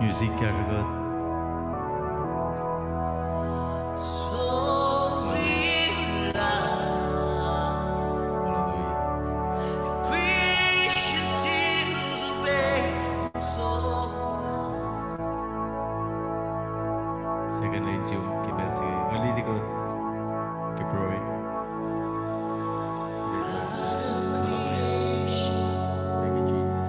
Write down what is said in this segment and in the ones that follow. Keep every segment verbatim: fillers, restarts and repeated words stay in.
Music kahsruh kuht. Hallelujah. Second line se ke pacl se inge. Nga liti kuht ke pruhe. Thank you, Jesus.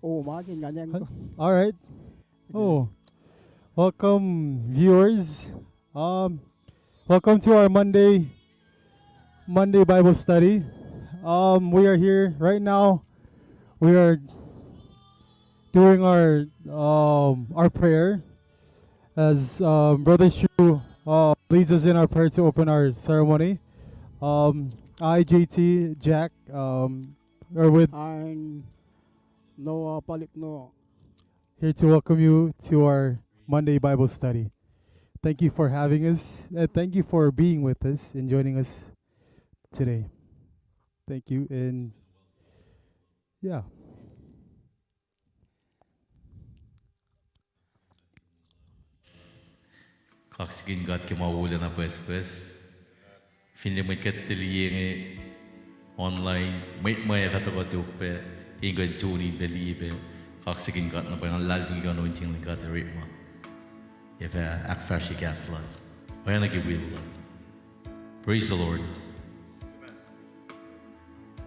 Oh, ma ke nga nang. Huh? All right. Oh, welcome, viewers. Um, welcome to our Monday, Monday Bible study. Um, we are here right now. We are doing our, um, our prayer as, um, Brother Shu, uh, leads us in our prayer to open our ceremony. Um, I, J T, Jack, um, are with Arn Noah Palik Noah. Here to welcome you to our Monday Bible study. Thank you for having us, and thank you for being with us and joining us today. Thank you, and yeah. Kaksakihn God ke ma wolacna pucspucs. Finne mwet kuht liye inge online, mwet ma ac fah tuhkuh tok pac, in kuh in tune in pac liye pac, kaksakihn God na pwacye, nga luhlahlfongi ke anointing luhn God orekma. Ac fah ahkfahsrye kahs lal. Oacna ke will lal. Praise the Lord.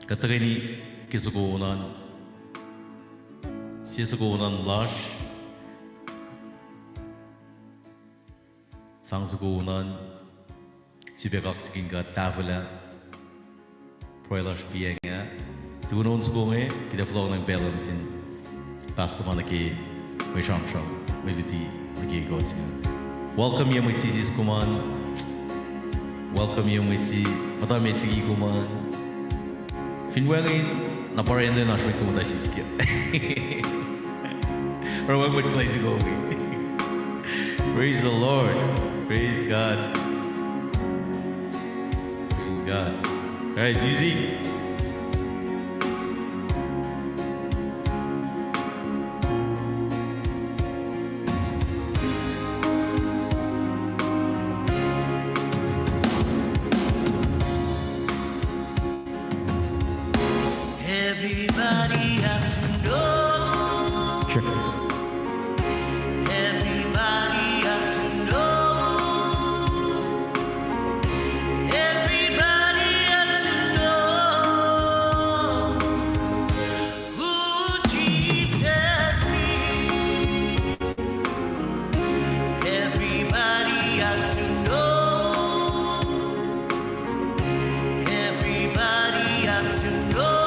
Kuht tuhkweni ke soko onan, sie soko onan lasr, sang soko onan, sifilpac kaksakihn God tahfwelah pruhe lasr piacng ah. Tukun on soko inge, kuht ac fohlohk nuh ke pacl nuhtin pastor ma nuh ke mwe sramsram, mwe luti nuh ke ekuh se. Welcome ye mwet Jisus kom an. Welcome ye mwet Ji-, muhta met liki kom an. Fin wacngihn, na pa racnlacna oasr mwet kom muhta sisken. Oruh wacngihn mwet place ko. Praise the Lord. Praise God. Praise God. All right, music. Everybody had to know. Check this. Everybody had to know. Everybody had to know who Jesus is. Everybody had to know. Everybody had to know.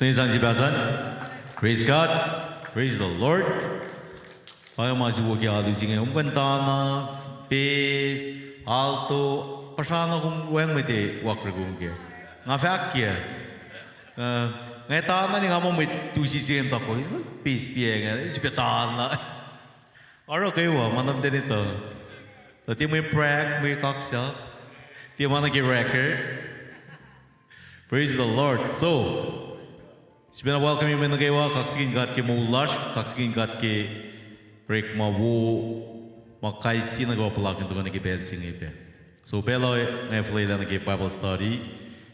Tuhng sang sie pahsan. Praise God. Praise the Lord. Pa inge ma suwohs ke alu se inge. Kom kuh in tana, bass, alto, puhsra na kom wacngihn mwet ac wakre kom ke. Nga fahk ke. Uh, nga tana ni nga muh mwet tu sisi in tuhkuh. Bass piac inge, srihpac tana. Oruh kwewa, ma na muhtwacn etuh. Tuh tiac mwe prank, mwe kaksak. Tiac ma nuh ke record. Praise the Lord. So, srihpac na welcome-i mwet nuh kwewa, kaksakihn God ke moul lasr, kaksakihn God ke orekma wo, ma kais sie nuh kwewa puhlakihn tuhkuh nuh ke pacl se inge pac. So, pacl uh nga fuhlwelah nuh ke Bible study,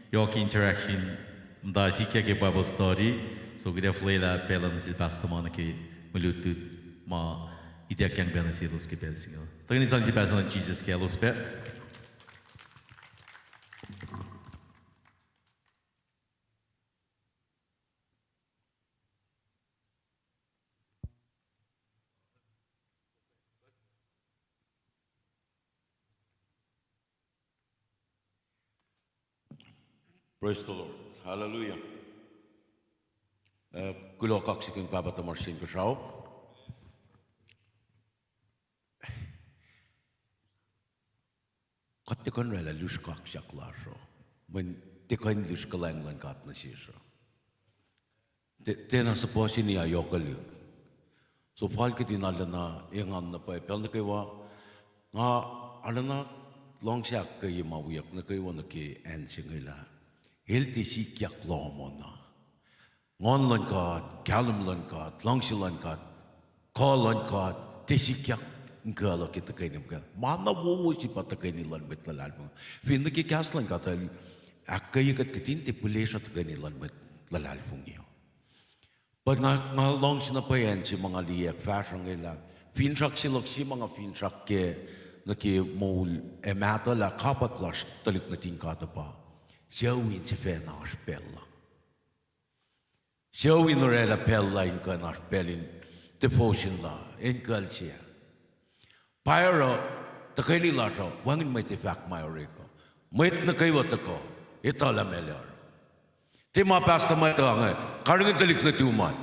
yohk interaction muhta sikyak ke Bible study, so kuht ac fuhlwelah pacl uh nuh sel pastor ma nuh ke mwe lutlut ma ituckyang pac nuh selos ke pacl se inge. Tuhkweni sang sie pahsan luhn Jisus ke elos pac. Praise the Lord. Hallelujah. Uh, kuloh kaksakihn Pahpah tuhmasr Inkuhsrao. Kuht tiac kuh in oraclah lusr kaksak lasr uh. Mweyen tiac kuh in lusr kuhlwacng luhn God nuh sesr uh. Tiacna suhpuhseni ac yohkwelihk. So fal kuht in arulacna engan na pwacye pacl nuh kwewa. Nga arulacna luhngse ahkkweye ma wiyuck nuh kwewa nuh ke acn se inge lah el tiac sikyak lohm uh na. Nguhn luhn God, kahlwem luhn God, luhngse luhn God, kuh luhn God tiac sikyak in kuh luhk ke tuhkweni muhkwena. Ma na wowo se pa tuhkweni luhn mwet luhlahlfongi. Fin nuh ke kahs luhn God el ahkkweye kuht, kuht in tiac pihlesruh tuhkweni luhn mwet luhlahlfongi uh. But nga, nga luhngse na pwacye acn se ma nga liye fahsruh inge lah finsrak se luhk se ma nga finsrak ke nuh ke moul ac mahtuh lah kapwack lasr tuhlihk nuhtin God uh pa sucu in sifacna oasr pacl la. Sucu in oraclah pacl la in kuh in oasr pacl in devotion la, in kuhl se. Pa oruh, tuhkweni lasr uh, wacngihn mwet ac fahk ma orek uh. Mwet nuh kwewa tuhkuh, etuh lah meac oruh. Tiac ma pastor ma etuh inge, karihngihn tuhlihk nuhtum an.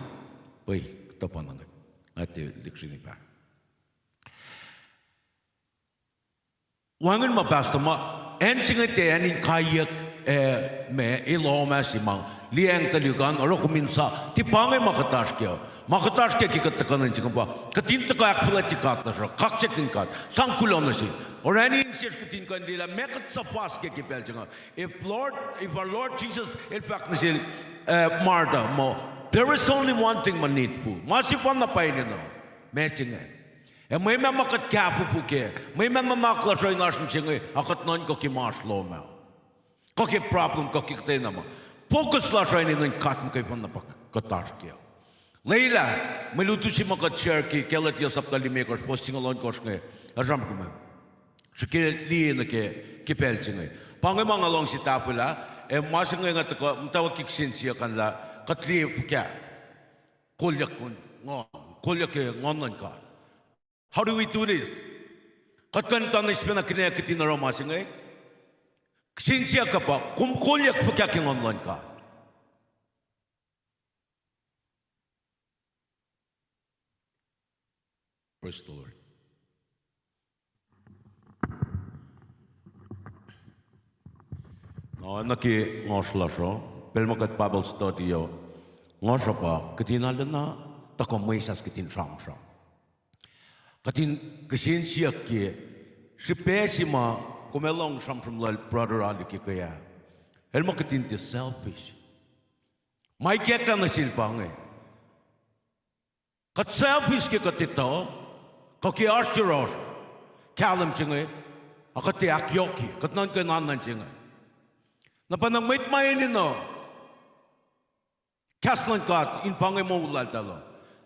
Pwacye, kuhtuh pa na inge. Nga tiac lihksreni pac. Wacngihn ma pastor ma, acn se inge tiac acn in kaiyuck, eh, ma, elohma se ma, liyacacng tuhlihk an, oruh kom in sa, tiac pa inge ma kuht oasr kac. Ma kuht oasr kac ke kuht tuhkuh nuh in se inge pa, kuht in tuhkuh ahkfuhlwactye God lasr uh, kaksakihn God, sang kuloh nuh sel. Orani insesr kuht in kuh in liye lah meac kuht suhfas kac ke pacl se inge. If Lord, if our Lord Jesus, el fahk nuh sel, eh, Martha, muh, there is only one thing ma needful. Ma sefanna pa enenuh, ma se inge. Ac mwe ma ma kuht kahfofo kac, mwe ma nuhnak lasr uh in oasr mihsenge, a kuht nuhnkuh ke ma oasr lohm ah. Kuh ke problem, kuh ke kuhtwena ma. Focus lasr uh enenuh in God muhkwena pa kuht oasr kac. Lwelah, mwe luti se ma kuht share ke Galatia sapta limekohsr, fuhs singucul ohnkohsr inge, el sramsram ke srihke liye nuh ke, ke pacl se inge. Pa inge ma nga luhngse tahfwelah, ac ma se inge nga tuhkuh muhtwacwacack kihsen siyuck an lah, kuht liye fuhkah kolyuck luhn, nguhn, kolyuck ke nguhn luhn God. How do we do this? Kuht kuh in tuh na sifacna kihnac kuht in oruh ma se inge. Kihsen siyuck uh pa, kom kolyuck fuhkah ke nguhn luhn God? Praise the Lord. Na, nuh ke ngohsr lasr uh, pacl ma kuht Bible study uh, ngohsr uh pa, kuht in arulacna tuhkuh mwesahs kuht in sramsram. Kuht in kihsen siyuck ke, srihpac se ma, kom ac lohng sramsram lal brother Alec ke ah. El muh kuht in tiac selfish. Ma ikacklah nuh sel pa inge. Kuht selfish ke kuht etuh, kuh ke oasr yohrohsr kahlwem se inge, a kuht tiac ahkyohkye, kuht nuhnkuh in oan nuh se inge. Na pa na mwet ma enenuh kahs luhn God in pa inge moul laltahl uh.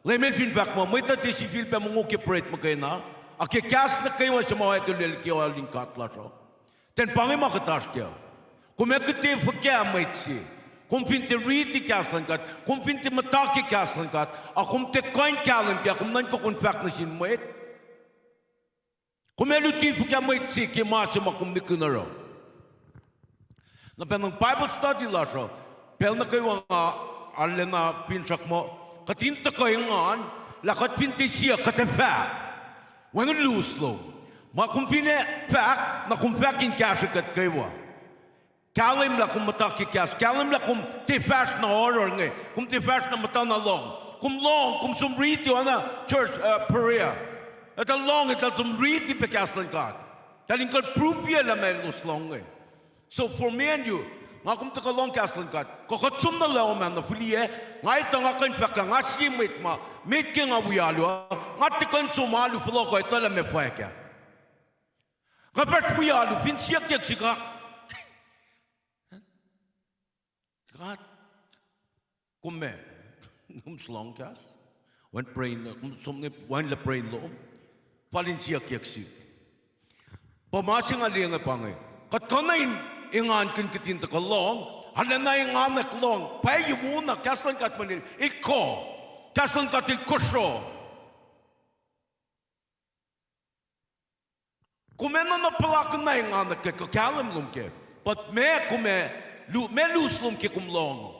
Leum el fin fahk muh mwet uh tiac sifilpac mongo ke bread muhkwena, a ke kahs nuh kwewa suc ma oactulel ke oal in God lasr uh. Ten pa inge ma kuht oasr kac. Kom ac kihte fuhkah mwet se? Kom fin tiac riti kahs luhn God, kom fin tiac muhta ke kahs luhn God, a kom tiac kuh in kahlwem kac, kom nuhnkuh kom fahk nuh sin mwet. Kom ac luti fuhkah mwet se ke ma se ma kom nihkihn oruh? Na pacna Bible study lasr uh, pacl nuh kwewa nga arulacna finsrak muh kuht in tuhkuh engan, lah kuht fin tiac siyuck kuht ac fahk. Wacngihn luhs lom. Ma kom fin ac fahk, na kom fahk in kahsrwe kuht kwewa. Kahlwem lah kom muhta ke kahs, kahlwem lah kom tiac fahsr na oruh inge, kom tiac fahsr na muhta na lohng. Kom lohng, kom som riti oacna church, uh, Perea. Eltahl lohng, eltahl som riti pac kahs luhn God. Eltahl in kuh in prove-ye lah ma elos lohng inge. So for me and you, nga kom tuhkuh lohng kahs luhn God, kuh kuht som nuh lohm ah na fihliyac, nga etuh nga kuh in fahk lah nga sie mwet ma, met ke nga wi alu uh, nga tiac kuh in som alu fohlohkoh etuh lah meac fwack ah. Nga fahsr wi alu, fin siyuckyak sihk, God, kom meac? Kom lohng kahs? Wacngihn brain, kom som ne wacngihnlah brain lom? Fal in siyuckyak sihk. Pa ma se nga liye inge pa inge, kuht kuh na in engankihn kihtin tuhkuh lohng, arulacna enganwack lohng, pwacye wona, kahs luhn God mweyen el kuh, kahs luhn God el kosro. Kom enenuh puhlakihn na enganwack kuh kahlwem lom kac. But meac kom ac, lu-, meac luhs lom ke kom lohng?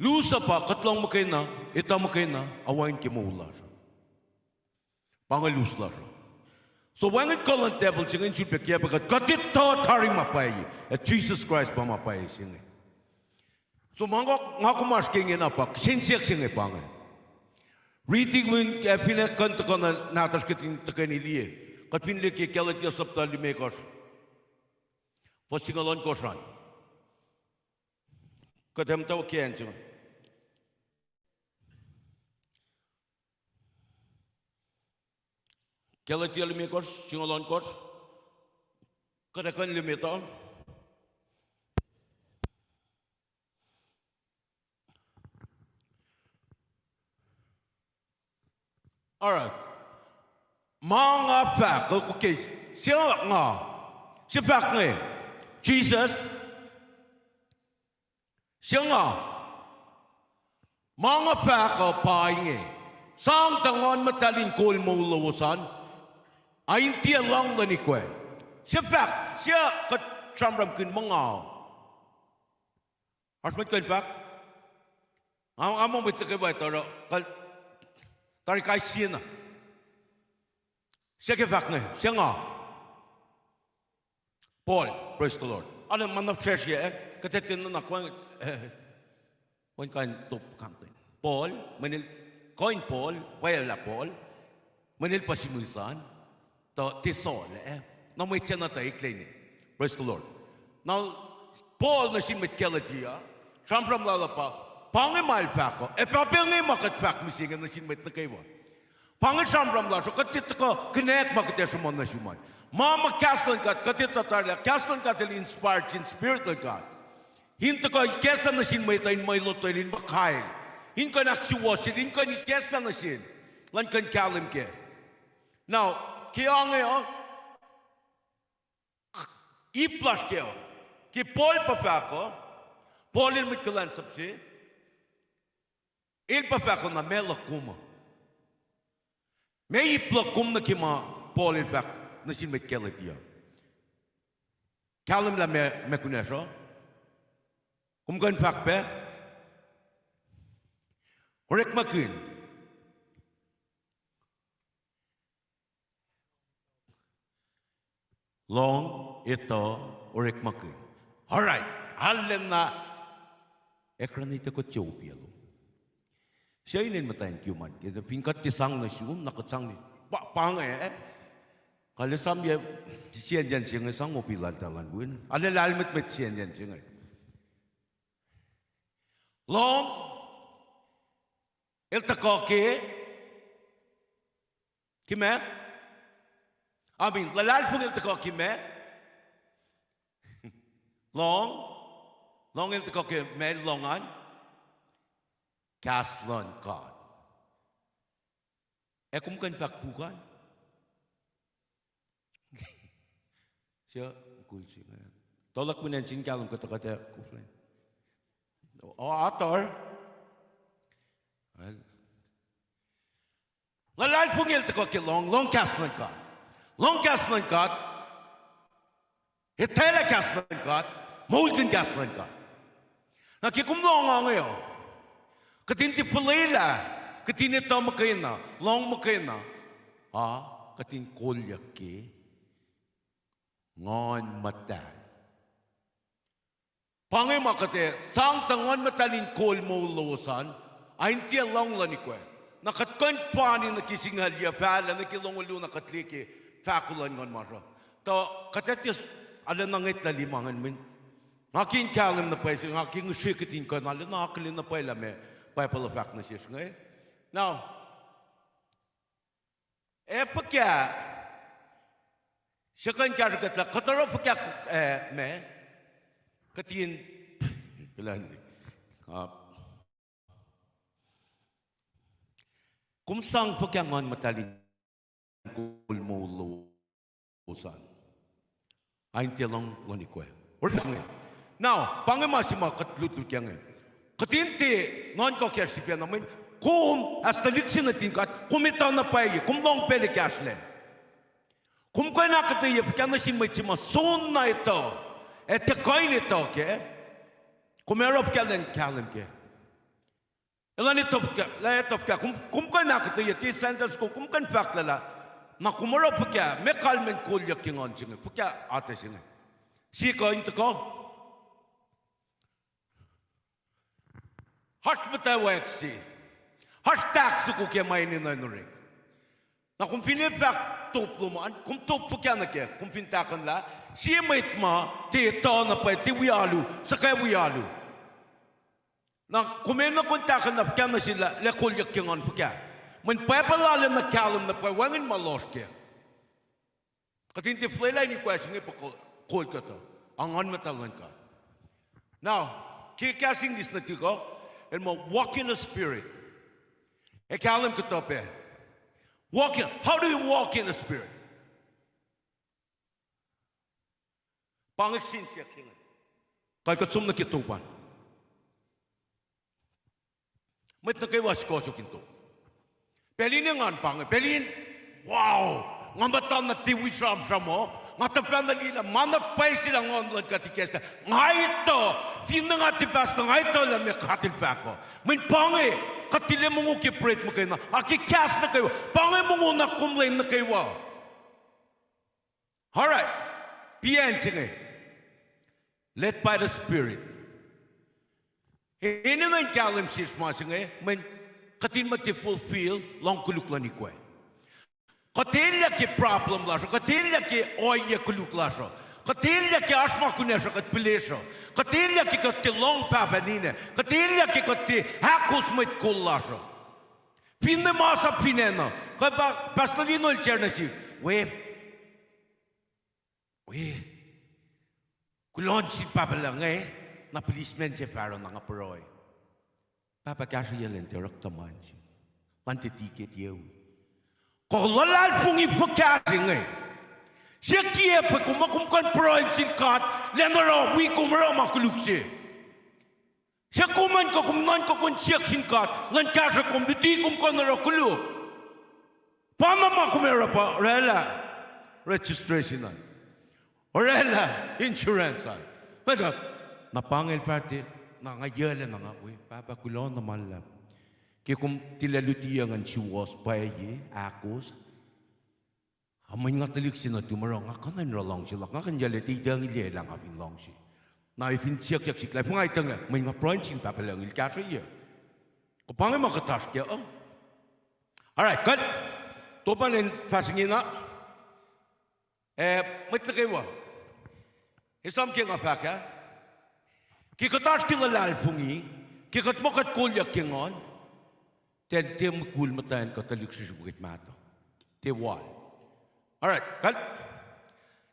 Luhs uh pa kuht lohng muhkwena, etuh muhkwena, ac wacngihn ke moul lasr uh. Pa inge luhs lasr uh. So wacngihn kuh luhn devil se inge in sulpac kiacpwe kuht, kuht etuh tari ma pwacye, ac Jisus Kraist pa ma pwacye se inge. So ma nga, nga kom oasr ke ingena pa, kihsen siyuck se inge pa inge. Riti kom in, ac fin ac kuh in tuhkuh na nahtuhsr kihtin tuhkweni liye. Kuht fin liye ke Galatia sapta limekohsr, fuhs singucul ohnkohsr an. Kuht ac muhtwacwacack ke acn se inge. Galatia limekohsr, singucul ohnkohsr. Kuht ac kuh in limetuh. All right. Ma nga fahk, okay, se nga, se fahk inge, Jisus, se nga, ma nga fahk uh pa inge, sang tuh Nguhn Muhtahl in kol moul lowos an, ac in tiac lohng luhn ikwac. Se fahk, se kuht sramsramkihn muh nga. Oasr mwet kuh in fahk? Nga, nga muh mwet nuh kwewa tari, tari kais sie na. Se ke fahk inge, se nga. Paul, praise the Lord. Arlac ma na fihsracsrye, kuht tiac nuhnak, wacngihn kain top content. Paul, mweyen el, kuh in Paul, welah Paul, mweyen el pa simihs an, tuh tiac Saul, eh? Na mwet se na tuh eklac ne. Praise the Lord. Na Paul nuh sin mwet Galatia, sramsram lal uh pa, pa inge ma el fahk uh, ac pa pac inge ma kuht fahk mihsenge nuh sin mwet nuh kwewa. Pa inge sramsram lasr uh, kuht tiac tuhkuh kihnack ma kuht ac sruhmuhn nuh sum an. Ma ma kahs luhn God, kuht etuh tari lah kahs luhn God el inspired sin Spirit luhn God in tuhkuh ikacslah nuh sin mwet uh in mwe lotwelah in muhkahl, in kuh in ahksuwohsye, in kuh in ikacslah nuh sel, elan kuh in kahlwem kac. Now, ke ange uh, ip lasr kac uh, ke Paul pa fahk uh, Paul el mwet kuhlwacnsap se, el pa fahk uh, na meac luhk kom uh? Meac ip luhk kom nuh ke ma Paul el fahk nuh sin mwet Galatia? Kahlwem lah meac, meac kunacsr uh? Kom kuh in fahk pac? Orekmakihn. Lohng, etuh, orekmakihn. All right. Arulacna ekra nuh ituh kuht tiac opialu. Suc inen muhtwacn kiom an? Ke fin kuht tiac sang nuh sum, na kuht sang nuh, pa, pa inge, eh? Kuht esamyac, siyacnyacn se inge sang opi laltahl an win. Arlac lahlmwetmwet siyacnyacn se inge. Lohng, el tuhkuh ke, ke meac? I mean, luhlahlfongi el tuhkuh ke meac? Lohng, lohng el tuhkuh ke meac, lohng an? Kahs luhn God. Ac kom kuh in fahk puk an? Suc, kul se inge. Tuhlak fin acn sin kahlwem kuhtuh kuht ac kuflacn. O, ator. Well, luhlahlfongi el tuhkuh ke lohng, lohng kahs luhn God. Lohng kahs luhn God. Etwaclah kahs luhn God. Moulkihn kahs luhn God. Na ke kom lohng inge uh, kuht in tiac fuhlwelah, kuht in etuh muhkwena, lohng muhkwena, a kuht in kolyuck ke Nguhn Muhtahl. Pa inge ma kuht ac sang tuh Nguhn Muhtahl in kol moul lowos an, a in tiac lohng luhn ikwac. Na kuht kuh in fani nuh ke singucul yac, fahlac nuh ke longoul luo, na kuht liye ke fahko luhn Nguhn Muhtahl. Tuh kuht ac tiac arulacna ngwetlah lima ingacn mihn. Nga ke in kahlwem na pwacye se, nga ke ngihsre kuht in kuh in arulacna akihlen na pwacye lah meac Bible uh fahk nuh sesr inge. Now, ac fuhkah, srihke in kahsruh kuht lah kuht oruh fuhkah, eh, meac, kuht in, kuhlwacnli, uh, kom sang fuhkah Nguhn Muhtahl in kol moul lowos an, a in tiac lohng luhn ikwac. Now, pa inge ma se ma kuht lutlutkihn inge. Kuht in tiac nuhnkuh kacsr sifacna mweyen kom, as tuhlihk se nuhtin God, kom etuh na pwacye, kom lohng pacl ekahsr lac. Kom kuh in ahkuhtweyac fuhkah nuh sin mwet se ma soenna etuh, ac tiac kuh in etuh kac, kom ac oruh fuhkah elan kahlwem kac. Elan etuh fuhkah, lah etuh fuhkah, kom, kom kuh in ahkuhtweyac ke sentence kom, kom kuh in fahklah lah, na kom oruh fuhkah, meac kalmacn kolyuck ke nguhn se inge, fuhkah atac se inge. Sie kuh in tuhkuh. Oasr muhtwacwacack se. Oasr tahk soko ke ma enenuh in orek. Na kom fin fahk top lom an, kom top fuhkah nuh kac, kom fin tahkuhnlah, sie mwet ma tiac etuh na pwacye, tiac wi alu, suhkawihl alu. Na kom enenuh kom tahkuhnlah fuhkah nuh sel lah, lah kolyuck ke nguhn fuhkah. Mweyen Bible arulacna kahlwem na pwacye wacngihn ma lohsr kac. Kuht in tiac fuhlwelah in ikwac se inge pa kol, kol kuht uh, a Nguhn Muhtahl luhn God. Now, ke kahs English nuhtihk uh, el muh walk in the Spirit. Ac kahlwem kuhtuh pac. Walk in, how do you walk in the Spirit? Pa inge kihsen siyuck se inge. Kal kuht som nuh ke top an. Mwet nuh kwewa sukohsohk in top. Pacl in engan pa inge, pacl in, wow, nga muhta na tiac wi sramsram uh, nga tuhfahna liye lah ma na pwacye se lah Nguhn luhn God ikacslah. Nga etuh, finne nga tiac pastor, nga etuh lah meac God El fahk uh. Mweyen pa inge, kuht tilac mongo ke pret muhkwena, a ke kahs nuh kwewa, pa inge mongo na kom lwen nuh kwewa. All right. Pian se inge. Led by the Spirit. Enenuh in kahlwem sesr ma se inge, mweyen kuht in muh tiac fulfill lohng koluk luhn ikwac. Kuht elyah ke problem lasr uh, kuht elyah ke ohiyac koluk lasr uh, kuht elyah ke oasr ma kunacsr uh kuht pihlesruh, kuht elyah ke kuht tiac lohng pahpah ninac, kuht elyah ke kuht tiac ahkos mwet kol lasr uh. Finne masap fin acn uh, kuh pa Pastor Lino el share nuh sihk, we, we, kuloh nuh sin Pahpah Lucng inge, na policeman se fahsruh na nga pruhe. Pahpah, kahsrweyacl in tiac orekma se, ngan tiac tiket yac. Kuh luhlahlfongi fuhkah se inge? Siyuck kiyac pac kom, ma kom kuh in pruhe nuh sin God, lah in oruh wi kom oruh ma koluk se. Siyuck kom an kuh kom nuhnkuh kom siyuck sin God, lah in kahsrwe kom, luti kom kuh in oruh koluk. Pa na ma kom oruh pa orwaclah registration an, orwaclah insurance an. Mwet uh, na pa inge el fahsr, na nga yaclacna nga, we, Pahpah, kuloh na ma luhlahp. Ke kom tilac luti yuc ngan suwohs pwacye, ahkos, a mweyen nga tuhlihk se nuhtum oruh, nga kuh na in oruh luhngse luhk, nga kuh in yaclac tiac itucngilac lah nga fin luhngse. Na fin siyuckyak sihk lah, fin nga itucngilac, mweyen nga pruhe nuh sin Pahpah Lucng El kahsrweyuc. Kuh pa inge ma kuht oasr kac uh. All right, kuht, top an in fahsr ingena. Eh, mwet nuh kwewa, esam ke nga fahk ah, ke kuht oasr ke luhlahlfongi, ke kuht muh kuht kolyuck ke nguhn, tiac, tiac mukul muhtwacn kuh tuhlihk srihsrihk kuht mahtuh, tiac wal. All right, kal,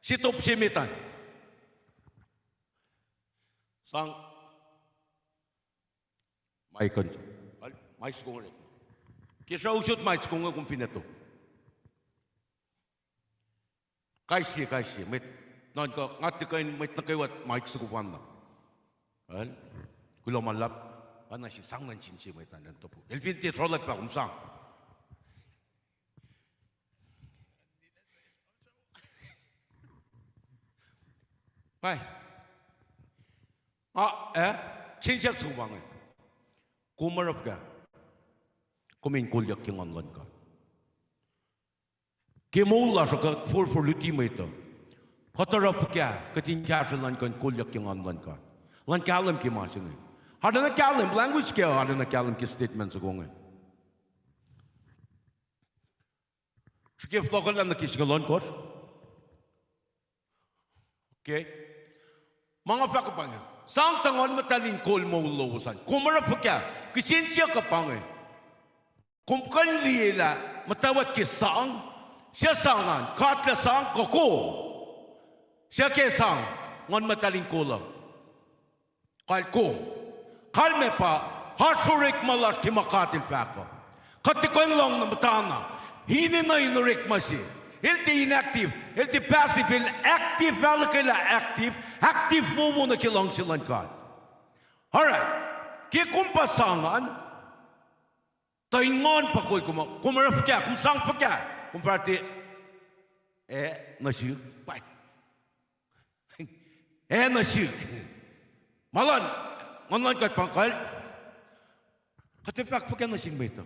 se top se met an. Sang mic an, mic soko inge. Ke srah usot mic soko inge kom fin etuh. Kais sie, kais sie mwet, nuhnkuh, nga tiac kuh in, mwet nuh kwewa mic soko fanna. Well, kuloh ma luhlahp, pa na se sang nuh sin se mwet an elan topuk. El fin tiac srohlak pa kom sang. Hi. Ah, eh? Kihsen siyuck se pa inge. Kom oruh fuhkah kom in kolyuck ke Nguhn luhn God? Ke moul lasr uh kuht forfor luti mwet uh, kuht oruh fuhkah kuht in kahsruh elan kuh in kolyuck ke Nguhn luhn God? Elan kahlwem ke ma se inge. Arulacna kahlwem, language kac arulacna kahlwem ke statement soko inge. Srihke fohlohkohllah nuh ke singucul ohnkohsr. Okay. Ma nga fahk uh pa inge. Sang tuh Nguhn Muhtahl in kol moul lowos an, kom oruh fuhkah? Kihsen siyuck uh pa inge. Kom kuh in liye lah muhtwacwacack ke sang, suc sang an, God El sang kuh kom? Suc ke sang Nguhn Muhtahl in kol uh? Kalmac kom. Kalmac pa, oasr orekma lasr ke ma God El fahk uh. Kuht tiac kuh in lohng na muhtana. Enenuh in orekma se. El tiac inactive, el tiac passive, el active, ahluhkwelah active, active wowo nuh ke luhngse luhn God. All right. Ke kom pa sang an, tuh in Nguhn pa kol kom, kom oruh fuhkah, kom sang fuhkah? Kom fahsr, e, nuh sihk, pa, e, nuh sihk. Ma luhn, Nguhn luhn God pa kal. Kuht ac fahk fuhkah nuh sin mwet uh?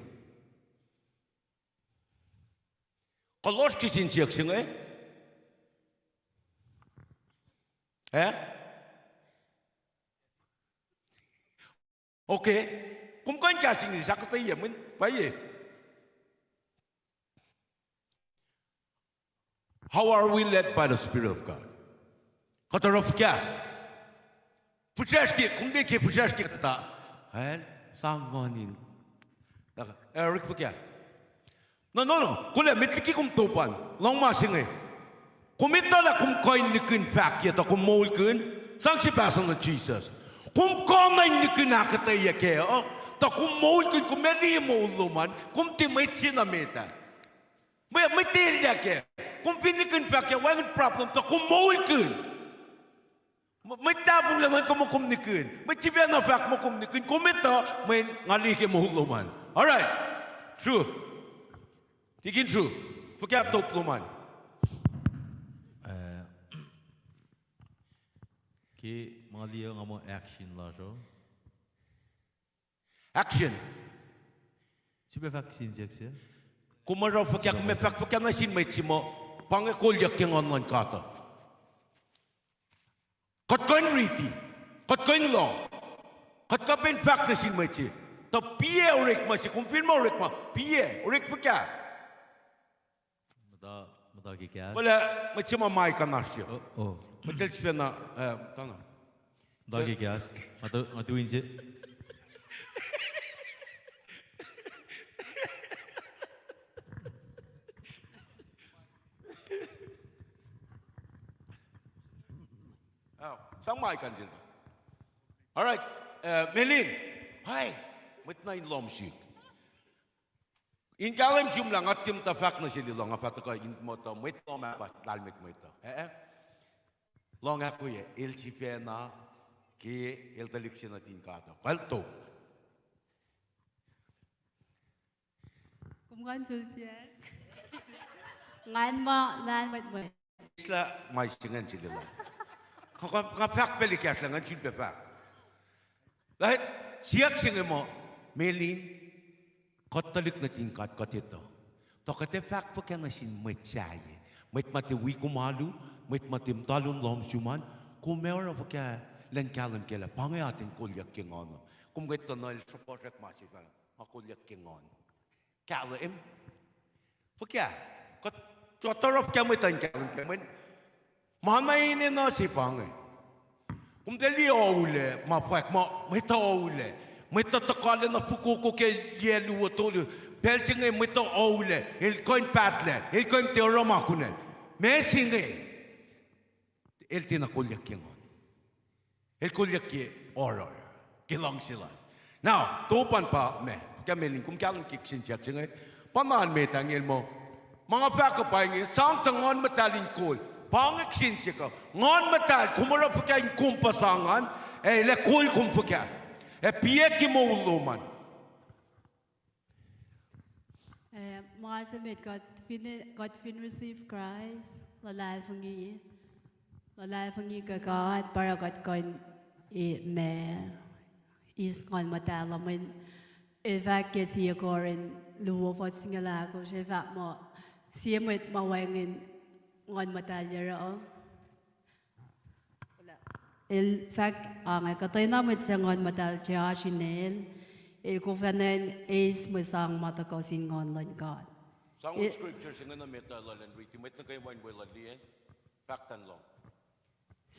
Kuh lohsr kihsen siyuck se inge? E? Okay. Kom kuh in kahs English ahkuhtweyac mweyen pwacye. How are we led by the Spirit of God? Kuht oruh fuhkah? Fihsracsr ke, kom tiac ke fihsracsr ke kuhtuh, el sang Nguhn in, e, oruh fuhkah? No, no, no. Kolac met liki kom top an, lohng ma se inge. Kom etuh lah kom kuh in nihkihn fahkyac tuh kom moulkihn? Sang se pahsuh nuh Jisus. Kom kuh na in nihkihn ahkuhtweyac kac uh, tuh kom moulkihn, kom ac liye moul lom an, kom tiac mwet se na met ah. Mwe, mwet elyah kac. Kom fin nihkihn fahkyac, wacngihn problem, tuh kom moulkihn. Mwet tahfonglac nuhnkuh muh kom nihkihn. Mwet sifacna fahk muh kom nihkihn. Kom etuh mweyen nga liye ke moul lom an. All right. Sru. Tikin sru. Fuhkah top lom an? Ke ma liye nga muh action lasr uh. Action. Srihpac fahk sin siyuck se. Kom oruh fuhkah, kom ac fahk fuhkah nuh sin mwet se muh pa inge kolyuck ke Nguhn luhn God uh? Kuht kuh in riti, kuht kuh in lohng, kuht kuh pac in fahk nuh sin mwet se. Tuh piyac orekma se, kom fin muh orekma, piyac, orek fuhkah? Muhta, muhta ke kahs. Kolac, mwet se ma mic an oasr se. Mwet el sifacna, e, muhtana. Muhta ke kahs. Nga tu-, nga tuin se. Sang mic an sel. All right. Melin. Hi. Mwet na in lohm sihk. In kahlwem sum lah nga tiac muhta fahk nuh sel elan, nga fah tuhkuh in muhta mwet lohm ah pa lahlmwetmwet uh. E, e. Lohng ahkwoyac, el sifacna ke el tuhlihk se nuhtin God uh. Kalto. Kom kuh in sulsiyuck. Ngan muh lahlmwetmwet. Islah ma se ingacn sel elan. Nga, nga, nga fahk pac liki kahs lah ngan sulpac fahk. Lah, siyuck se inge muh, Melin, kuht tuhlihk nuhtin God, kuht etuh. Tuh kuht ac fahk fuhkah nuh sin mwet sahyac, mwet ma tiac wi kom alu, mwet ma tiac muhta lun lohm sum an, kom ac oruh fuhkah elan kahlwem kac lah pa inge atacn kolyuck ke Nguhn uh? Kom etuh na el sruhpuhsrak ma se fahk, ma kolyuck ke Nguhn. Kahlwem. Fuhkah? Kuht, kuht oruh fuhkah mwet uh in kahlwem kac mweyen ma na enenuh se pa inge. Kom tiac liye oulac, ma fwack ma mwet uh oulac. Mwet uh tuhkuh lacna fokoko ke yac luo tolu. Pacl se inge mwet uh oulac, el kuh in pahtlac, el kuh in tiac oruh ma kunacl. Ma se inge, el tiacna kolyuck ke Nguhn. El kolyuck ke oruh, ke luhngse lal. Now, top an pa ma, fuhkah Melin, kom kahlwem ke kihsen siyuck se inge? Pa na met ah inge el muh, ma nga fahk uh pa inge, sang tuh Nguhn Muhtahl in kol. Pa inge kihsen siyuck uh. Nguhn Muhtahl, kom oruh fuhkah in kom pa sang an, ac el ac kol kom fuhkah, ac piyac ke moul lom an? Eh, ma se met kuht fin, kuht fin receive Christ, luhlahlfongi, luhlahlfongi ke God, pa oruh kuht kuh in, eh, ma, eis Nguhn Muhtahl uh. Mweyen el fahk ke sie Korin luo fuhs singucul ahkosr, el fahk muh sie mwet ma wacngihn Nguhn Muhtahl yohrohl. El fahk, ah, inge, kuhtwena mwet suc Nguhn Muhtahl se oasr inel, el koflacna eis mwe sang ma tuhkuh sin Nguhn luhn God. Sang scripture se inge na met lal in riti, mwet nuh kwewa in weluhl liye, fahk tuh lohng.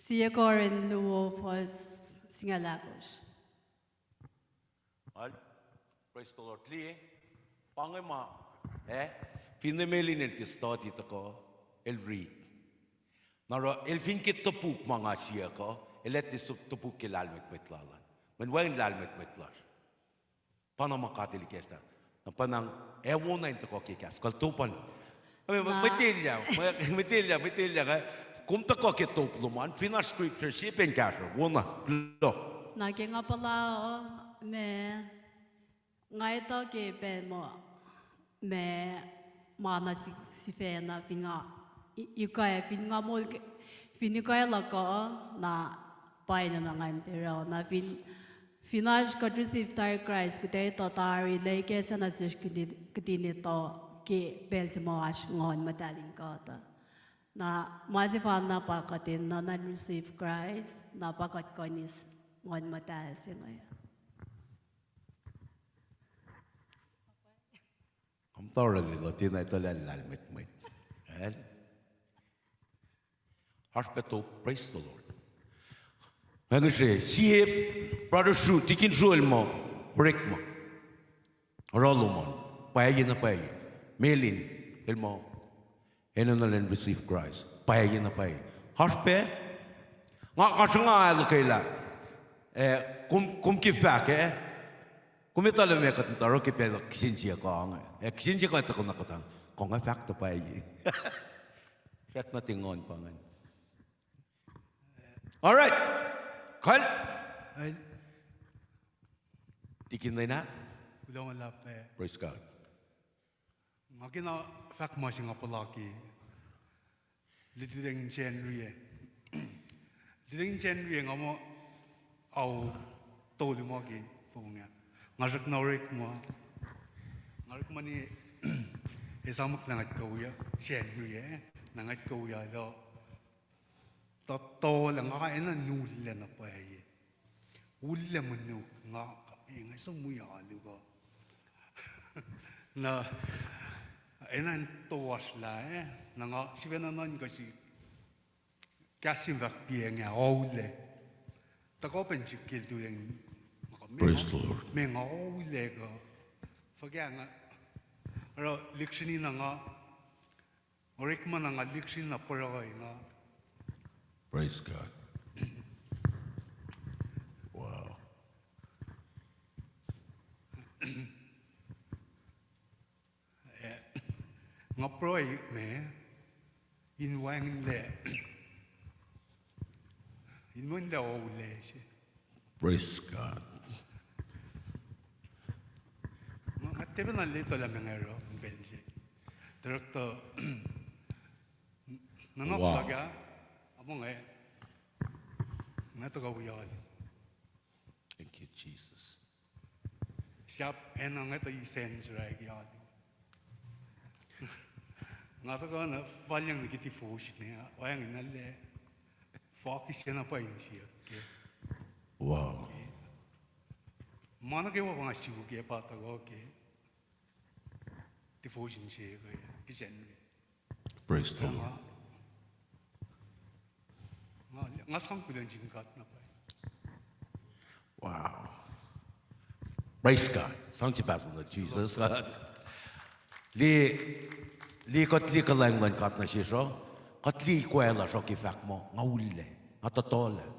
Sie Korin luo fuhs singucul ahkosr. Praise the Lord. Liye, pa inge ma, eh, finne Melin el tiac study tuhkuh, el riti. Na oruh el fin ke topuk ma nga siyuck uh, el ac tiac topuk ke lahlmwetmwet lal an. Mweyen wacngihn lahlmwetmwet lasr. Pa na ma God El ikacslah. Na pa na ac wona in tuhkuh ke kahs. Kuh top an. Mwe-, mwe-, mwet elyah, mwe-, mwet elyah, mwet elyah, eh. Kom tuhkuh ke top lom an, fin oasr scripture se, pa in kahsruh. Wona, kuloh. Na ke nga puhla, uh, ma, nga etuh ke pacl muh, ma, ma na si-, sifacna, fin nga, i-, ikac, fin nga moul ke, fin ikac luhk uh, na pa inge na ngan tiac oruh, na fin, fin oasr kuht receive tari Kraist, kuht etuh tari lah ikacslah nuh sesr kihtin, kihtin etuh ke pacl se ma oasr Nguhn Muhtahl in God uh. Na ma sefanna pa kuht enenuh in receive Kraist, na pa kuht kuh in eis Nguhn Muhtahl se inge. Kom tari lilo tiacna etuh lah lahlmwetmwet. Eh? Oasr pac top, praise the Lord. Nga ngihsre, sie brother Sru-, tikin Sru el muh, orekma. Oruh lom an. Pwacye na pwacye. Melin, el muh, enenuh in receive Christ. Pwacye na pwacye. Oasr pac? Nga, nga sruhnga ahluhkwelah. Eh, kom, kom ke fahk, eh? Kom etuh lah meac kuht muhta oruh ke pacl kihsen se kuh inge. Eh, kihsen se kuh tuhkuh na kuht an. Kom ac fahk tuh pwacye. Fahk nuh ke Nguhn pa ingacn. All right. Kal. Tikin Lena. Kuloh ma luhlahp. Praise God. Nga kena fahk ma se nga puhlakihn. Lututacng in Sacnri ah. Lututacng in Sacnri ah nga muh ao tolu ma ke fong ah. Nga srackna orekma. Nga orekma ne esamwack na ngat kuh wia Sacnri ah. Na ngat kuh wia lah Tohtohlah nga enenuh ullac na pwacye. Ullac monuk nga, nga som wi alu uh. Na enenuh toasrlah, eh, na nga sifacna nuhnkuh sihk. Kahs se fahk piac nga, oulac. Tuhkuh pacna sihk ke lututacng, Praise the Lord. Meac nga oulac kuh. Fuhkah nga, oruh lihksreni na nga, orekma na nga lihksreni na pruhe nga. Praise God. Wow. Eh, nga pruhe me, in wacngihnlac, in wacngihnlac oulac se. Praise God. Nga, nga tiac pacna etuh lah meac nga oruh in pacl se. Director, nuhnak lak ah, among eh, nga tuhkuh wi alu. Thank you, Jesus. Sahp enenuh nga tuh isen sraki alu. Nga tuhkuh na falyang nuh ke devotion ah, wacngihn na lah, fakihsacna pa insiyuck ke. Wow. Ma nuh kwewa pa nga suk ke pa tuhkuh ke devotion se ke, kihsen. Praise the Lord. Nga, nga sang kuloh nuh sin God na pwacye. Wow. Praise God. Sang sipahs luhn Jesus. Liye, liye kuht liye kuhlwacng luhn God nuh sesr uh. Kuht liye ikoac lasr uh ke fahk muh, nga ullac, nga tohtohlah,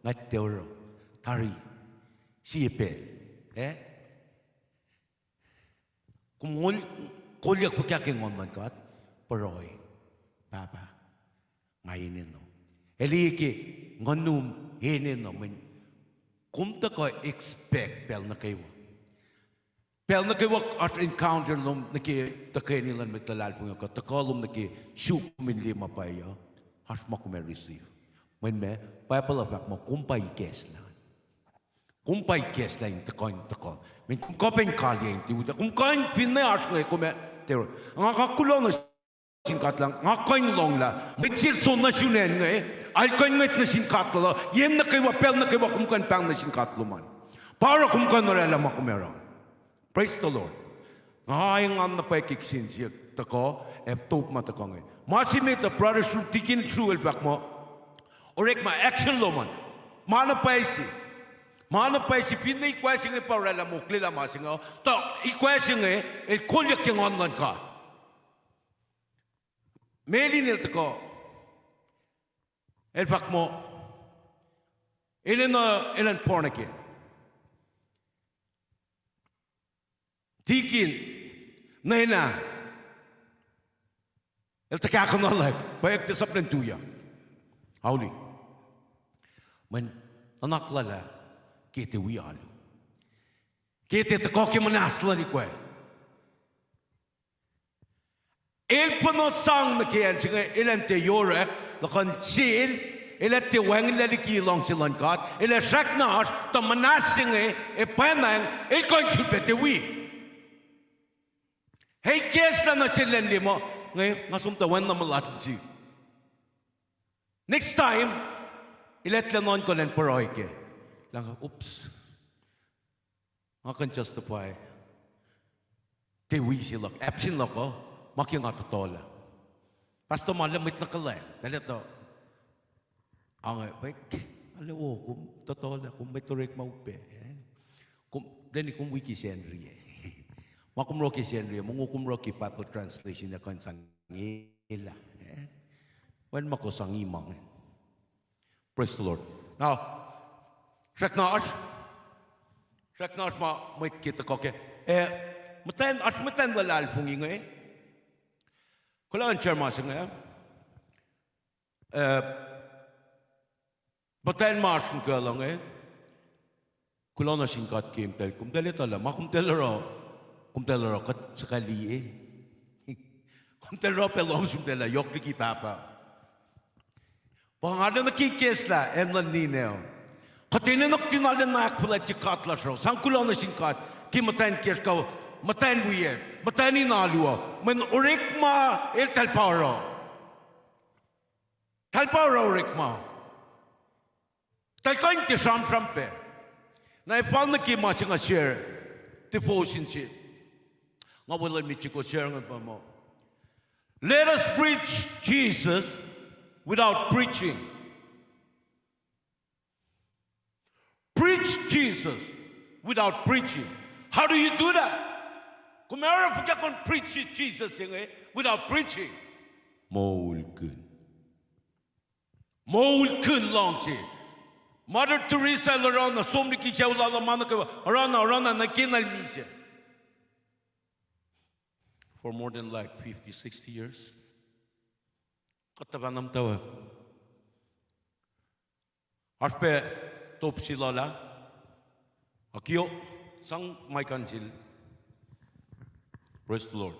nga tiac oruh tari sie pacl. Eh? Kom ngol-, kolyuck fuhkah ke Nguhn luhn God? Pruhe. Pahpah, nga enenuh. Ac liye ke nguhnum enenuh, mweyen kom tuhkuh expect pacl nuh kwewa. Pacl nuh kwewa oasr encounter lom nuh ke tuhkweni luhn mwet luhlahlfongi kuh tuhkuh lom nuh ke suk kom in liye ma pwacye uh, oasr ma kom ac receive. Mweyen ma Bible uh fahk muh kom pa ikacslah. Kom pa ikacslah in tuhkuh in tuhkuh. Mweyen kom kuh pac in kaliyac in tiutuh. Kom kuh in finne oasr inge kom ac tiac. Nga kuh kuloh nuh sin God lah nga kuh in lohng lah mwet se el soenna sun acn inge, el kuh in ngwet nuh sin God lal uh, yen nuh kwewa, pacl nuh kwewa kom kuh in pahng nuh sin God lom an. Pa oruh kom kuh in oraclah ma kom ac oruh. Praise the Lord. Nga engan na pwacye ke kihsen siyuck tuhkuh, ac top ma tuhkuh inge. Ma se met uh, brother Sru, tikin Sru el fahk muh, orekma action lom an. Ma na pwacye se. Ma na pwacye se, finne ikoac se inge pa oraclah moklelah ma se inge uh, tuh ikoac se inge el kolyuck ke nguhn luhn God. Melin el tuhkuh, el fahk muh, el enenuh elan born again. Tikin, nwacna, el tuhkahkuhnuhlak, pwacyuck tuh sahp elan tuyak. Auli. Mweyen nuhnak lal ah, ke tiac wi alu. Ke tiac tuhkuh ke muhnahs luhn ikoac. El pacna sang nuh ke acn se inge, elan tiac yorek, luhkuhn sel, el ac tiac wacngihnlac liki luhngse luhn God, el ac srackna oasr, tuh muhnahs se inge, ac pwacnwacng, el kuh in sulpac tiac wi. Ac ikacslah nuh sel elan liye muh, inge, nga som tuh wacngihn na mulat in sihk. Next time, el ac tilac nuhnkuh elan pruhe kac. Lah, oops. Nga kuh in justify tiac wi se luhk, absent luhk uh, ma ke nga tohtohlah. Pastor, ma lah mwet nuh kuhlwacng, tuhlac tuh. Ange, pwek, ale wo, kom tohtohlah, kom mwet orekma upac, eh? Kom, leni kom wi ke Sacnri, eh? Ma kom oruh ke Sacnri, eh? Mongo kom oruh ke Bible translation, ac kuh in sang elah, eh? Wen ma kom sang imang, eh? Praise the Lord. Now, srackna oasr, srackna oasr ma mwet ke tuhkuh kac. Eh, muhtwacn, oasr muhtwacn luhlahlfongi inge. Kuloh in share ma se inge. Eh, muhtwacn ma oasr nuh ke luhng inge. Kuloh nuh sin God ke eltahl, komtahl etuh lah ma komtahl oruh, komtahl oruh kuht suhkac liye. Komtahl oruh pac lohm sumtahl ah yohk liki Pahpah. Pa nga arulacna ke ikacslah acn luhn ninac uh. Kuht enenuh kuht in arulacna ahkfuhlwactye God lasr uh. Sang kuloh nuh sin God ke muhtwacn kiyacsr kuh muhtwacn wiyacsr, muhtwacn in alu uh. Mweyen orekma eltahl pa oruh. Eltahl pa oruh orekma. Eltahl kuh in tiac sramsram pac. Na ac fal nuh ke ma se nga share, devotion se. Nga weluhl met srihk share inge pa muh, let us preach Jesus without preaching. Preach Jesus without preaching. How do you do that? Kom ac oruh fuhkah kom preach Jesus inge without preaching? Moulkihn. Moulkihn luhngse. Mother Teresa el oruh na, som liki sucu lal uh, ma nuh kwewa, oruh na, oruh na, nuh ke na el misac. For more than, like, fifty, sixty years. Kuht tuhfah na muhtwacwacack. Oasr pac top se lal ah. Akio, sang mic an sel. Praise the Lord.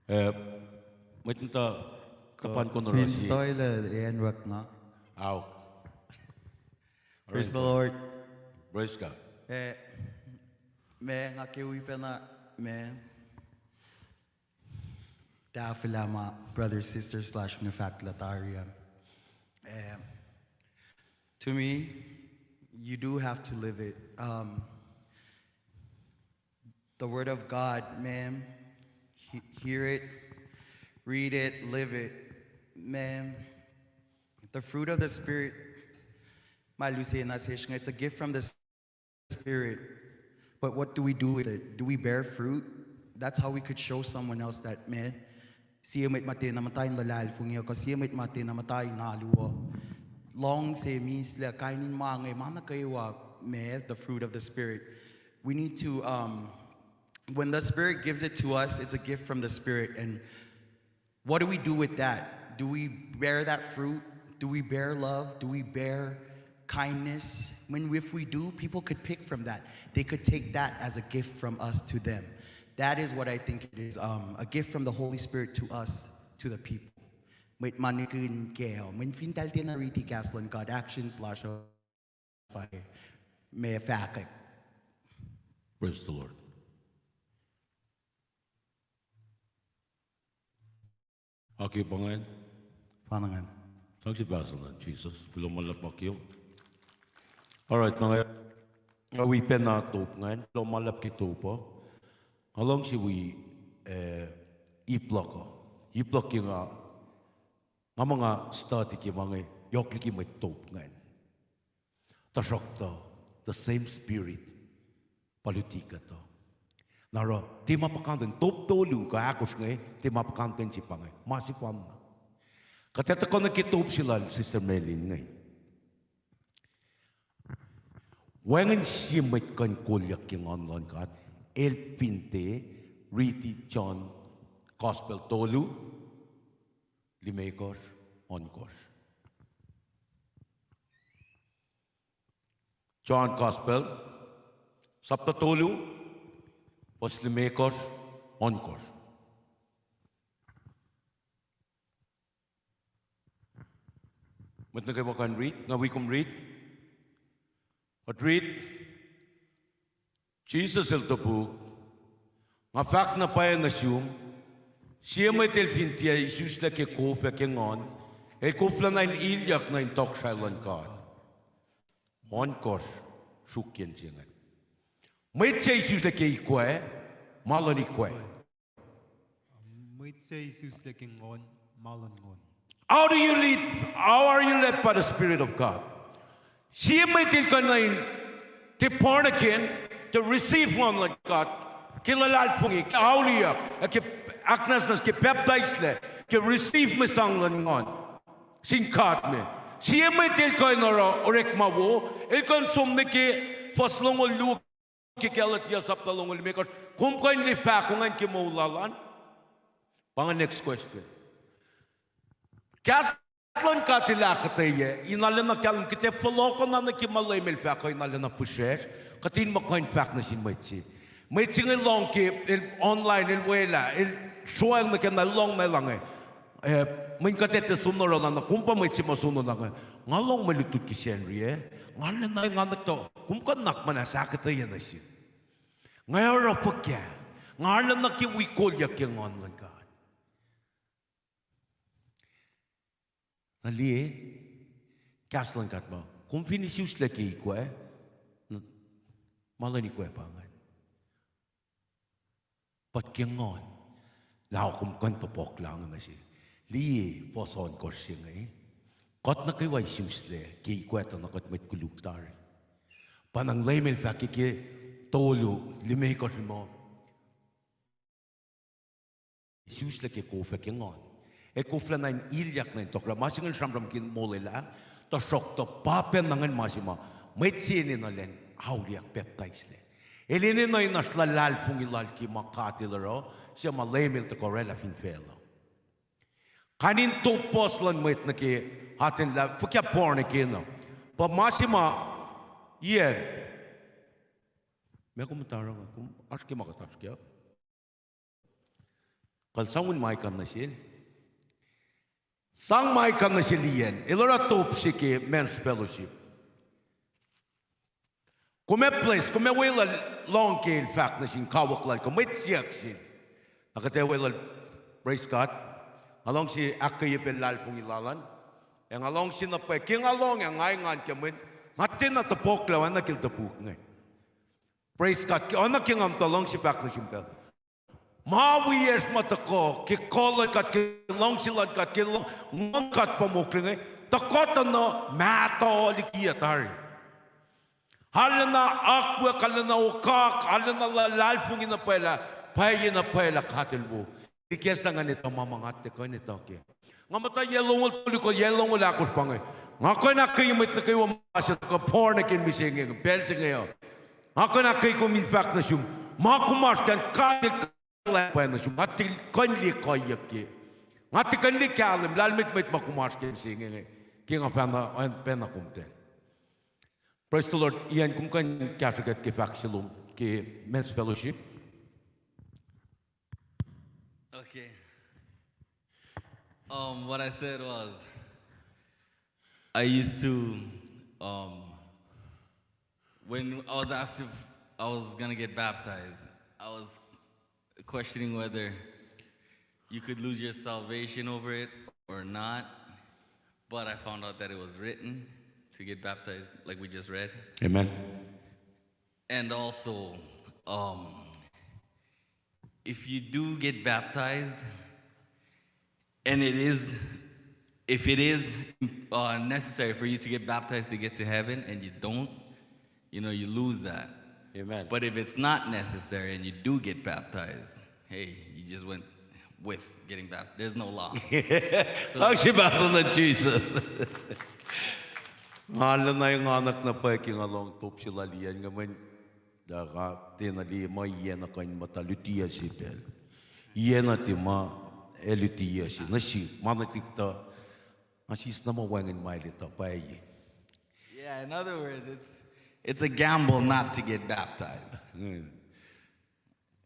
Eh, mwet muhta, kuhpan konora fin sie. Stoilah, eh, anwuck nga. Aok. Praise the Lord. Praise God. Eh, ma nga ke wi pacna, ma tahfwelah ma brothers, sisters lasr inge fahk lah tari an. Eh, to me, you do have to live it. Um, the word of God, ma'am, he-, hear it, read it, live it, ma'am. The fruit of the Spirit, ma lusen nuh sesr inge, it's a gift from the Spirit. But what do we do with it? Do we bear fruit? That's how we could show someone else that, man, sie mwet ma tiacna muhta in luhlahlfongi uh, kuh sie mwet ma tiacna muhta in alu uh. Luhngse, mihslac, kain in ma inge, ma nuh kwewa, ma, the fruit of the Spirit. We need to, um, when the Spirit gives it to us, it's a gift from the Spirit. And what do we do with that? Do we bear that fruit? Do we bear love? Do we bear kindness? When, if we do, people could pick from that. They could take that as a gift from us to them. That is what I think it is, um, a gift from the Holy Spirit to us, to the people. Mwet ma nihkihn kac uh, mweyen fin eltahl tiacna riti kahs luhn God, actions lasr uh pa ma fahkwack. Praise the Lord. Aki pa ingacn. Pa ingacn. Thank you, Pastor, Lord Jesus. Kuloh ma luhlahp, aki. All right, na nga, nga wi pacna top ingacn. Kuloh ma luhlahp ke top uh. Nga luhngse wi, eh, ip luhk uh. Ip luhk ke nga, nga ma nga study ke ma inge, yohk liki mwet top ingacn. Tuhsruhktuh, the same spirit pa luti kuht uh. Na oruh, tiac ma puhkantwen, top tolu kuh ahkosr inge, tiac ma puhkantwen se pa inge, ma sefanna. Kuht ac tuhkuh nuh ke top se lal Sister Melin inge. Wacngihn sie mwet kuh in kolyuck ke Nguhn luhn God, el fin tiac riti John Gospel tolu, limekohsr, ohnkohsr. John Gospel, sapta tolu, fuhs limekohsr, ohnkohsr. Mwet nuh kwewa kuh in riti, nga wi kom riti. Kuht riti, Jisus el topuk, Nga fahk na pwacye nuh sum, sie mwet el fin tiac isuslac ke kof ac ke Nguhn, el koflah na in ilyak nuh in tohkohsrahi luhn God. Ohnkohsr sruokyac se inge. Mwet se isuslac ke ikoac, ma luhn ikoac. Mwet se isuslac ke Nguhn, ma luhn Nguhn. How do you lead? How are you led by the Spirit of God? Sie mwet el kuh na in tiac born again, tiac receive Nguhn luhn God ke luhlahlfongi, ke auliyak, ac ke ahknwacsnwacs, ke pacptaislac, ke receive mwe sang luhn Nguhn sin God me. Sie mwet el kuh in oruh orekma wo, el kuh in som nuh ke fuhs longoul luo ke Galatia sapta longoul limekohsr, kom kuh in liye fahko ingacn ke moul lal an? Pa inge next question. Kahs luhn God el ahkuhtweyac in arulacna kahlwem, kuht ac fohlohkohna nuh ke ma Leum el fahk uh in arulacna fihsracsr, kuht in muh kuh in fahk nuh sin mwet se. Mwet se inge lohng ke, el online, el welah, el sroacng nuh ke na, el lohng na elange. Eh, mweyen kuht etuh sonoruh lana, kom pa mwet se ma sonoruh lana. Nga lohng mwe lutlut ke Sacnri ah. Nga arulacna engan etuh, kom kuh nuhnak muhnahs ahkuhtweyac nuh sihk. Nga oruh fuhkah? Nga arulacna ke wi kolyuck ke Nguhn luhn God. Na liye, kahs luhn God ma, kom fin isuslac ke ikoac, na, ma luhn ikoac pa ingacn. But ke Nguhn, lah kom kuh in topuk lahngo nuh sel. Liye fuhs ohnkohsr se inge. Kuht nuh kwewa isuslac ke ikoac tuh na kuht mwet koluk tari. Pa na Leum el fahk ke, ke tolu, limekohsr muh, isuslac ke kof ac ke Nguhn, el koflah na in ilyak nuh in tohkohsrahi. Ma se ingacn sramsramkihn molwelah, tuhsruhktuh pa pacna ingacn ma se ma mwet se enenuh in auliyak, pacptaislac. El enenuh in oasr luhlahlfongi lal ke ma God el oruh, suc ma Leum el tuhkuh orwaclah fin facluh. Kain in top puhs luhn mwet nuh ke atacn lah fuhkah born again uh. Pa ma se ma, Ian, meac kom muhta oruh, kom oasr ke ma kuht oasr kac? Kal sangun mic an nuh sel. Sang mic an nuh sel Ian. El oruh top se ke men's fellowship. Kom ac bless, kom ac weluhl lohng ke el fahk nuh sin kawuck lal kuh mwet siyuck sel. Na kuht ac weluhl, praise God. Nga luhngse ahkkweye pacl luhlahlfongi lal an. Ac nga luhngse na pwacye, ke nga lohng ac nga engan ke mweyen nga tiacna topuk lah oacna ke el topuk inge. Praise God. Ke oacna ke nga muhta luhngse fahk nuh sum pacl, ma wiyacsr ma tuhkuh ke kuh luhn God, ke luhngse luhn God, ke luhng-, Nguhn God pa mokle inge, tuhkuh tuh na mahtuh liki tari. Arulacna akwuck, arulacna okak, arulacna luhlahlfongi na pwacye, pwacye na pwacye lah God el wo. Ikacslah ngan etuh ma ma nga tiac kuh in etuh kac. Nga muhta yac longoul tolu kuh yac longoul ahkosr pa inge. Nga kuh in ahkkweye mwet nuh kwewa ma se tuhkuh born again mihsenge, pacl se inge uh. Nga kuh in ahkkweye kom in fahk nuh sum, ma kom oasr kac an God el kuhlwacng pwacye nuh sum. Nga tiac kuh in liye kuhiyuck ke. Nga tiac kuh in liye kahlwem lahlmwetmwet ma kom oasr kac mihsenge, ke nga pacna, pacna kom tahl. Praise the Lord. Ian, kom kuh in kahsrwe kuht ke fahk se lom ke men's fellowship. Um, what I said was, I used to, um, when I was asked if I was gonna get baptized, I was questioning whether you could lose your salvation over it or not. But I found out that it was written to get baptized, like we just read. Amen. And also, um, if you do get baptized, and it is, if it is, uh, necessary for you to get baptized to get to heaven, and you don't, you know, you lose that. Amen. But if it's not necessary and you do get baptized, hey, you just went with getting baptized. There's no loss. So, sang srihpac se luhn Jesus. Nga arulacna enganwack na pwacye ke nga lohng top se lal Ian inge mweyen, tuh nga tiacna liye ma Ian uh kuh in muhta lutiyuc se pacl. Ian uh tiac ma ac lutiyuc se nuh sihk, ma nuhtihk tuh nga sisna ma wacngihn ma el etuh pwacye. Yeah, in other words, it's, it's a gamble not to get baptized.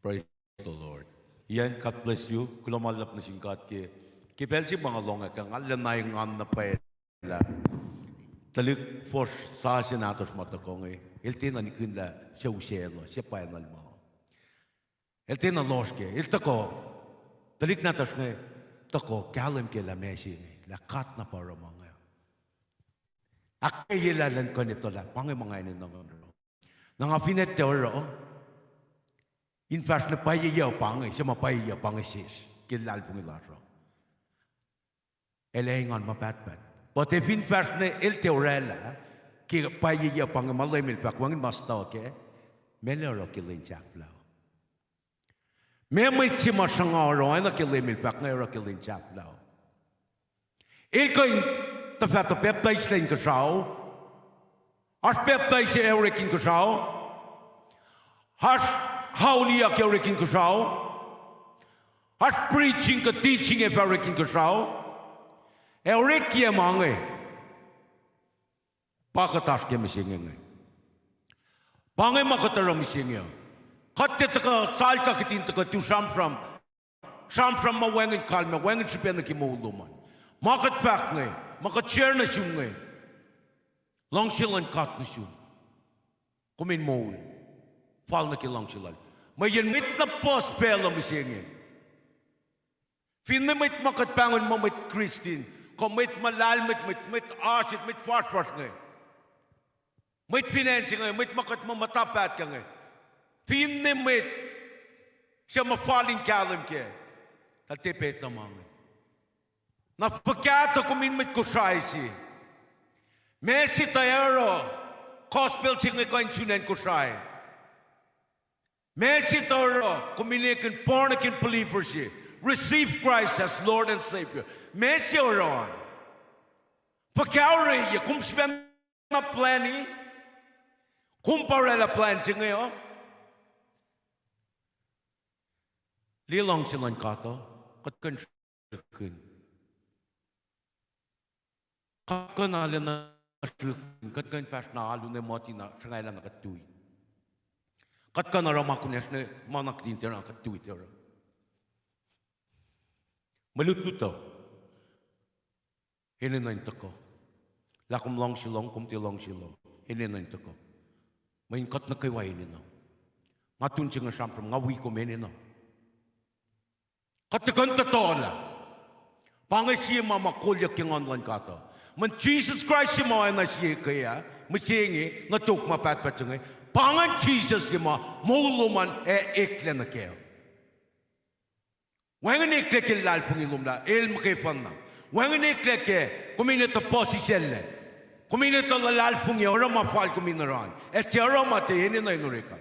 Praise the Lord. Ian, God bless you. Kuloh ma luhlahp nuh sin God ke, ke pacl se ma nga lohng ah, nga arulacna engan na pwacye lah tuhlihk fuhsr sasuc nahtuhsr ma tuhkuh inge, el tiacna nikihn lah sucu se el uh, se pwacnwacl ma. El tiacna lohsr kac, el tuhkuh, tuhlihk nahtuhsr inge tuhkuh kahlwem kac lah meac se inge, lah God na pa oruh ma inge. Ahkkweyelah elan kuh in etuh lah pa inge ma nga enenuh in oruh. Na nga fin etuh oruh, in fahsr nuh pwacyeyac pa inge, se ma pwacyeyac pa inge sesr ke luhlahlfongi lasr uh, el ac engan ma pahtpaht. But fin fahsr nuh el tiac orwaclah ke pwacyeyac pa inge ma Leum el fahk wacngihn ma stuh kac, meac el oruh ke lwen sahflah? Meac mwet se ma sruhnga oruh oacna ke Leum el fahk inge oruh ke lwen sahflah? El kuh in tuhfah tuh pacptaislac inkuhsrao, oasr pacptais ac orek inkuhsrao, oasr auliyak ac orek inkuhsrao, oasr preaching kuh teaching ac fah orek inkuhsrao, ac orekiyac ma inge. Pa kuht oasr ke mihsenge inge. Pa inge ma kuht oruh mihsenge uh. Kuht tiac tuhkuh salka kihtin tuhkuh tu sramsram, sramsram ma wacngihn kalmac, wacngihn srihpac nuh ke moul lom an. Ma kuht fahk inge, ma kuht share nuh sum inge, luhngse luhn God nuh sum. Kom in moul fal nuh ke luhngse lal. Mweyen mwet na puhs pacl uh mihsenge, finne mwet ma kuht pahngon muh mwet Kristin, kuh mwet ma lahlmwetmwet, mwet oasr, mwet fasrfasr inge, mwet finance inge, mwet ma kuht muh muhta paht kac inge, finne mwet suc muh fal in kahlwem kac, eltahl tiac etuh ma inge. Na fuhkah tuh kom in mwet Kosrae se? Meac se tuh oruh gospel se inge kuh in sun acn Kosrae? Meac se tuh oruh kom in ekihn born again believer se, receive Christ as Lord and Savior? Meac se oruh an? Fuhkah orwaclah kom sifacna plwacni? Kom pa orwaclah plwacn se inge uh? Liye luhngse luhn God uh, kuht kuh in srihkkihn. Kuht kuh na lacna srihkkihn, kuht kuh in fahsr na alu ne muhtin sruhngalah na kuht tui. Kuht kuh na oruh ma kunacsr ne ma na kihtin tiac oruh na kuht tui tiac oruh. Mwe lutlut uh enenuh in tuhkuh. Lah kom luhngse Lal, kom tiac luhngse Lal, enenuh in tuhkuh. Mweyen kuht nuh kwewa enenuh. Nga tun se inge sramsram, nga wi kom enenuh. Kuht tuhkuh in tuhtuhlah. Pa inge sie ma ma kolyuck ke Nguhn luhn God uh. Mweyen Jisus Kraist se ma oacna sie ke ah, mihsenge, nuh tok ma pahtpaht se inge. Pa ingacn Jisus se ma moul lom an ac eklac nuh kac. Wacngihn eklac ke luhlahlfongi lom lah el muhkwena. Wacngihn eklac ke kom in etuh puhsisacllac, kom in etuh luhlahlfongi, oruh ma fal kom in oruh an, ac tiac oruh ma tiac enenuh in orek an.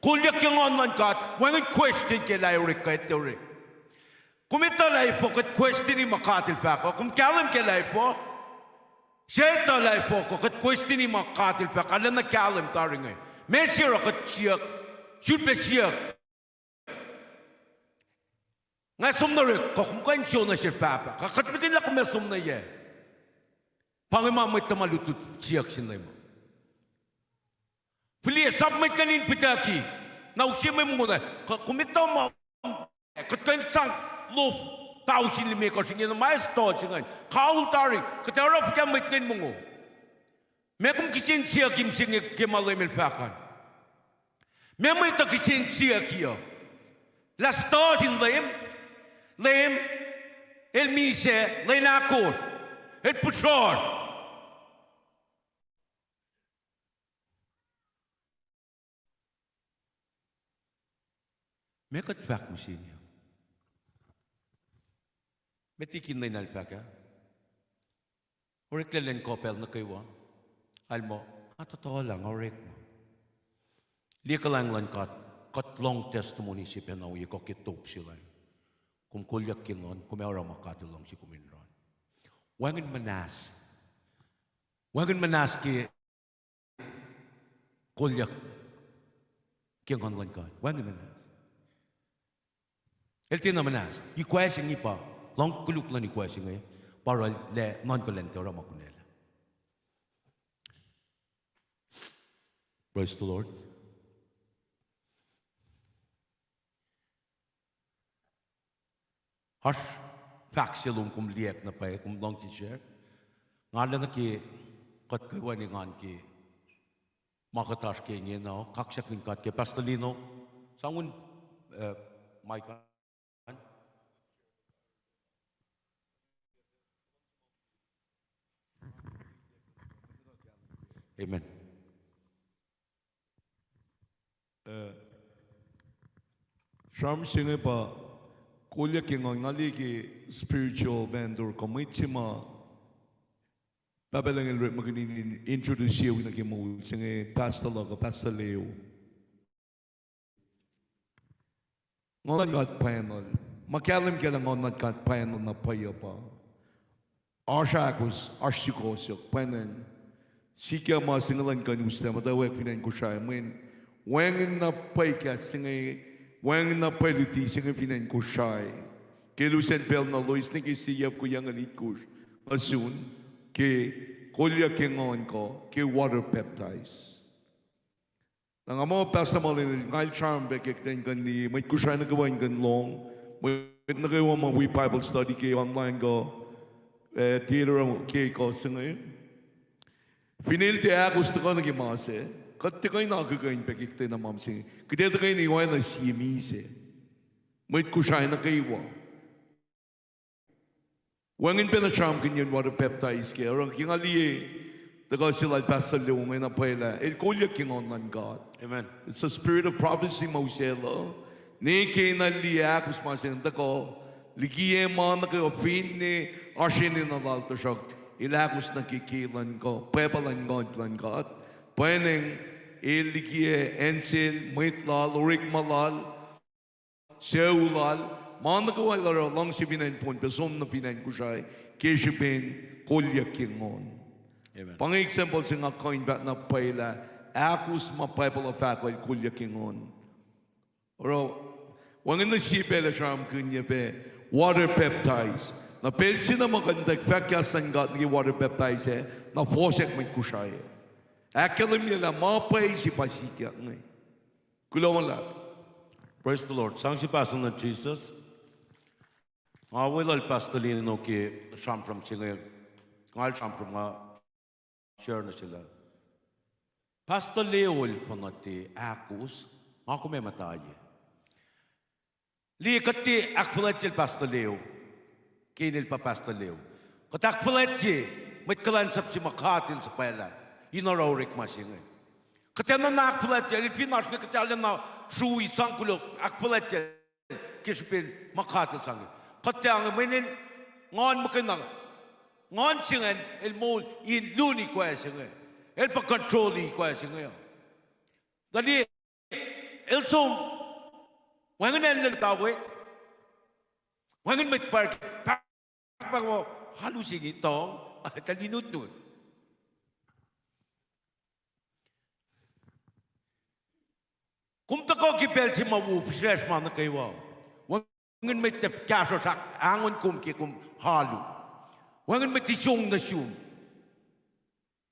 Kolyuck ke Nguhn luhn God, wacngihn question ke lah orek kuh tiac orek. Kom etuh lah efuh kuht question-i ma God el fahk uh? Kom kahlwem ke lah efuh? Suc etuh lah efuh kuh kuht question-i ma God el fahk arulacna kahlwem tari inge? Meac se oruh kuht siyuck, sulpac siyuck? Nga som nuh orek, kuh kom kuh in sona sel Pahpah, kuh kuht nihkihn lah kom ac som nuh yac? Pa inge ma mwet tuhma lutlut siyuck sin Leum uh. Fihliyac sap mwet ingacn in pihtucki, na use mwe mongo na, kuh kom etuh ma, kuht kuh in sang lof tausin limekohsr inge na ma eis tuh se ingacn. Kaul tari, kuht ac oruh fuhkah mwet ingacn mongo? Meac kom kihsen siyuck mihsenge ke ma Leum El fahk an? Meac mwet uh kihsen siyuck uh? Lah stuh sin Leum, Leum El misac lwen ahkosr, El pihsracr. Meac kuht fahk mihsenge? Meac tikin lwen el fahk ah? Oreklac lwen kuh pacl nuh kwewa. El muh, nga tohtohlah, nga orekma. Liye kuhlwacng luhn God, kuht lohng testimony se pacna ohiyac kuh ke top se lal. Kom kolyuck ke Nguhn, kom ac oruh ma God El luhngse kom in oruh. Wacngihn muhnahs. Wacngihn muhnahs ke kolyuck ke Nguhn luhn God. Wacngihn muhnahs. El tiacna muhnahs. Ikoac se inge pa, lohng koluk luhn ikoac se inge, pa oruh lah nuhnkuh lah tiac oruh ma kunaclah. Praise the Lord. Oasr fahk se lom kom liyacack na pwacye, kom luhngse share. Nga arulacna ke kuht kwewa in engan ke ma kuht oasr ke ingena, kaksyakihn God ke Pastor Lino. Sang un, uh, mic an. Amen. Eh, sramsram se inge pa kolyuck ke Nguhn, nga liye ke spiritual mentor kuh mwet se ma Pahpah Lucng El orekmakihn in introduce-ye wi nuh ke moul se inge, pastor luhk uh, Pastor Leo. Nguhn luhn God pwacnuhl. Ma kahlwem kac lah Nguhn luhn God pwacnuhl na pwacye pa, oasr ahkos, oasr sukohsohk, pwacnwacng sikyak ma singucul an kuh in uslah muhtwacwacack fin acn Kosrae, mweyen wacngihn na pwacye kahs se inge, wacngihn na pwacye luti se inge fin acn Kosrae. Ke lusen pacl na loes nuh ke sie yaf kuh yac itkohsr nuh sun, ke kolyuck ke Nguhn kuh ke water baptize. Na nga muh Pastor Malin el, nga el sramsram pac ke kuht in kuh in liye, mwet Kosrae nuh kwewa in kuh in lohng, mwet nuh kwewa ma wi Bible study ke online kuh, eh, theater ke kuh se inge. Fin el tiac ahkos tuhkuh nuh ke ma se, kuht tiac kuh in akuhkuhin pac ke kuhtwena ma se inge. Kuht ac tuhkuh in oacna sie misac. Mwet Kosrae nuh kwewa. Wacngihn pacna sramsramkihnyacn water baptize kac, oruh ke nga liye tuhkuh se lal Pastor Leo inge na pwacye lah el kolyuck ke Nguhn luhn God. Amen. It's a spirit of prophecy ma usaclah. Ne ke na liye ahkos ma se inge tuhkuh, likiyac ma nuh kwewa finne oasr enenuh lal, tuhsruhk el ahkos nuh ke ke luhn God, pwacpa luhn Nguhn luhn God. Pwacnwacng el likiyac acn sel, mwet lal, orekma lal, sucu lal, ma nuh kwewa el oruh luhngse fin acn Pohnpei, som nuh fin acn Kosrae, ke srihpen kolyuck ke Nguhn. Amen. Pa inge example se nga kuh in fahk na pwacye lah ahkos ma Bible uh fahk uh el kolyuck ke Nguhn. Oruh, wacngihn nuh sie pacl ac sramsramkihnyuc pac water baptize. Na pacl se na ma kuht in tuh fahk kahs luhn God nuh ke water baptize ac, na fohsack mwet Kosrae. Ahkkahlwemye lah ma pwacye se pa sikyak inge. Kuloh ma luhlahp. Praise the Lord. Sang sie pahsan luhn Jesus. Nga weluhl Pastor Lino ke sramsram se inge. Nga el sramsram nga share nuh sel ah. Pastor Leo el fuhnuh tiac ahkos, nga kom ac muhta ye. Liye, kuht tiac ahkfuhlwactyacl Pastor Leo ke inel pa Pastor Leo. Kuht ahkfuhlwactye mwet kuhlwacnsap se ma God el suhpwaclah in oruh orekma se inge. Kuht enenuh na ahkfuhlwactye, el fin oasr inge kuht arulacna srui sang kuloh ahkfuhlwactye ke srihpen ma God el sang. Kuht tiac inge, mweyen el, Nguhn muhkwena, Nguhn se ingacn el moul in lun ikoac se inge. El pa control ikoac se inge. Tuh liye, el som, wacngihn acn lal tawe, wacngihn mwet pwacr, pahkpahk, alu se inge tuhng, tuh linutnut. Kom tuhkuh ke pacl se ma wo fihsracsr ma nuh kwewa, wacngihn mwet tiac kahsruhsr, ahk-, angon kom ke kom alu. Wacngihn mwet isong nuh sum.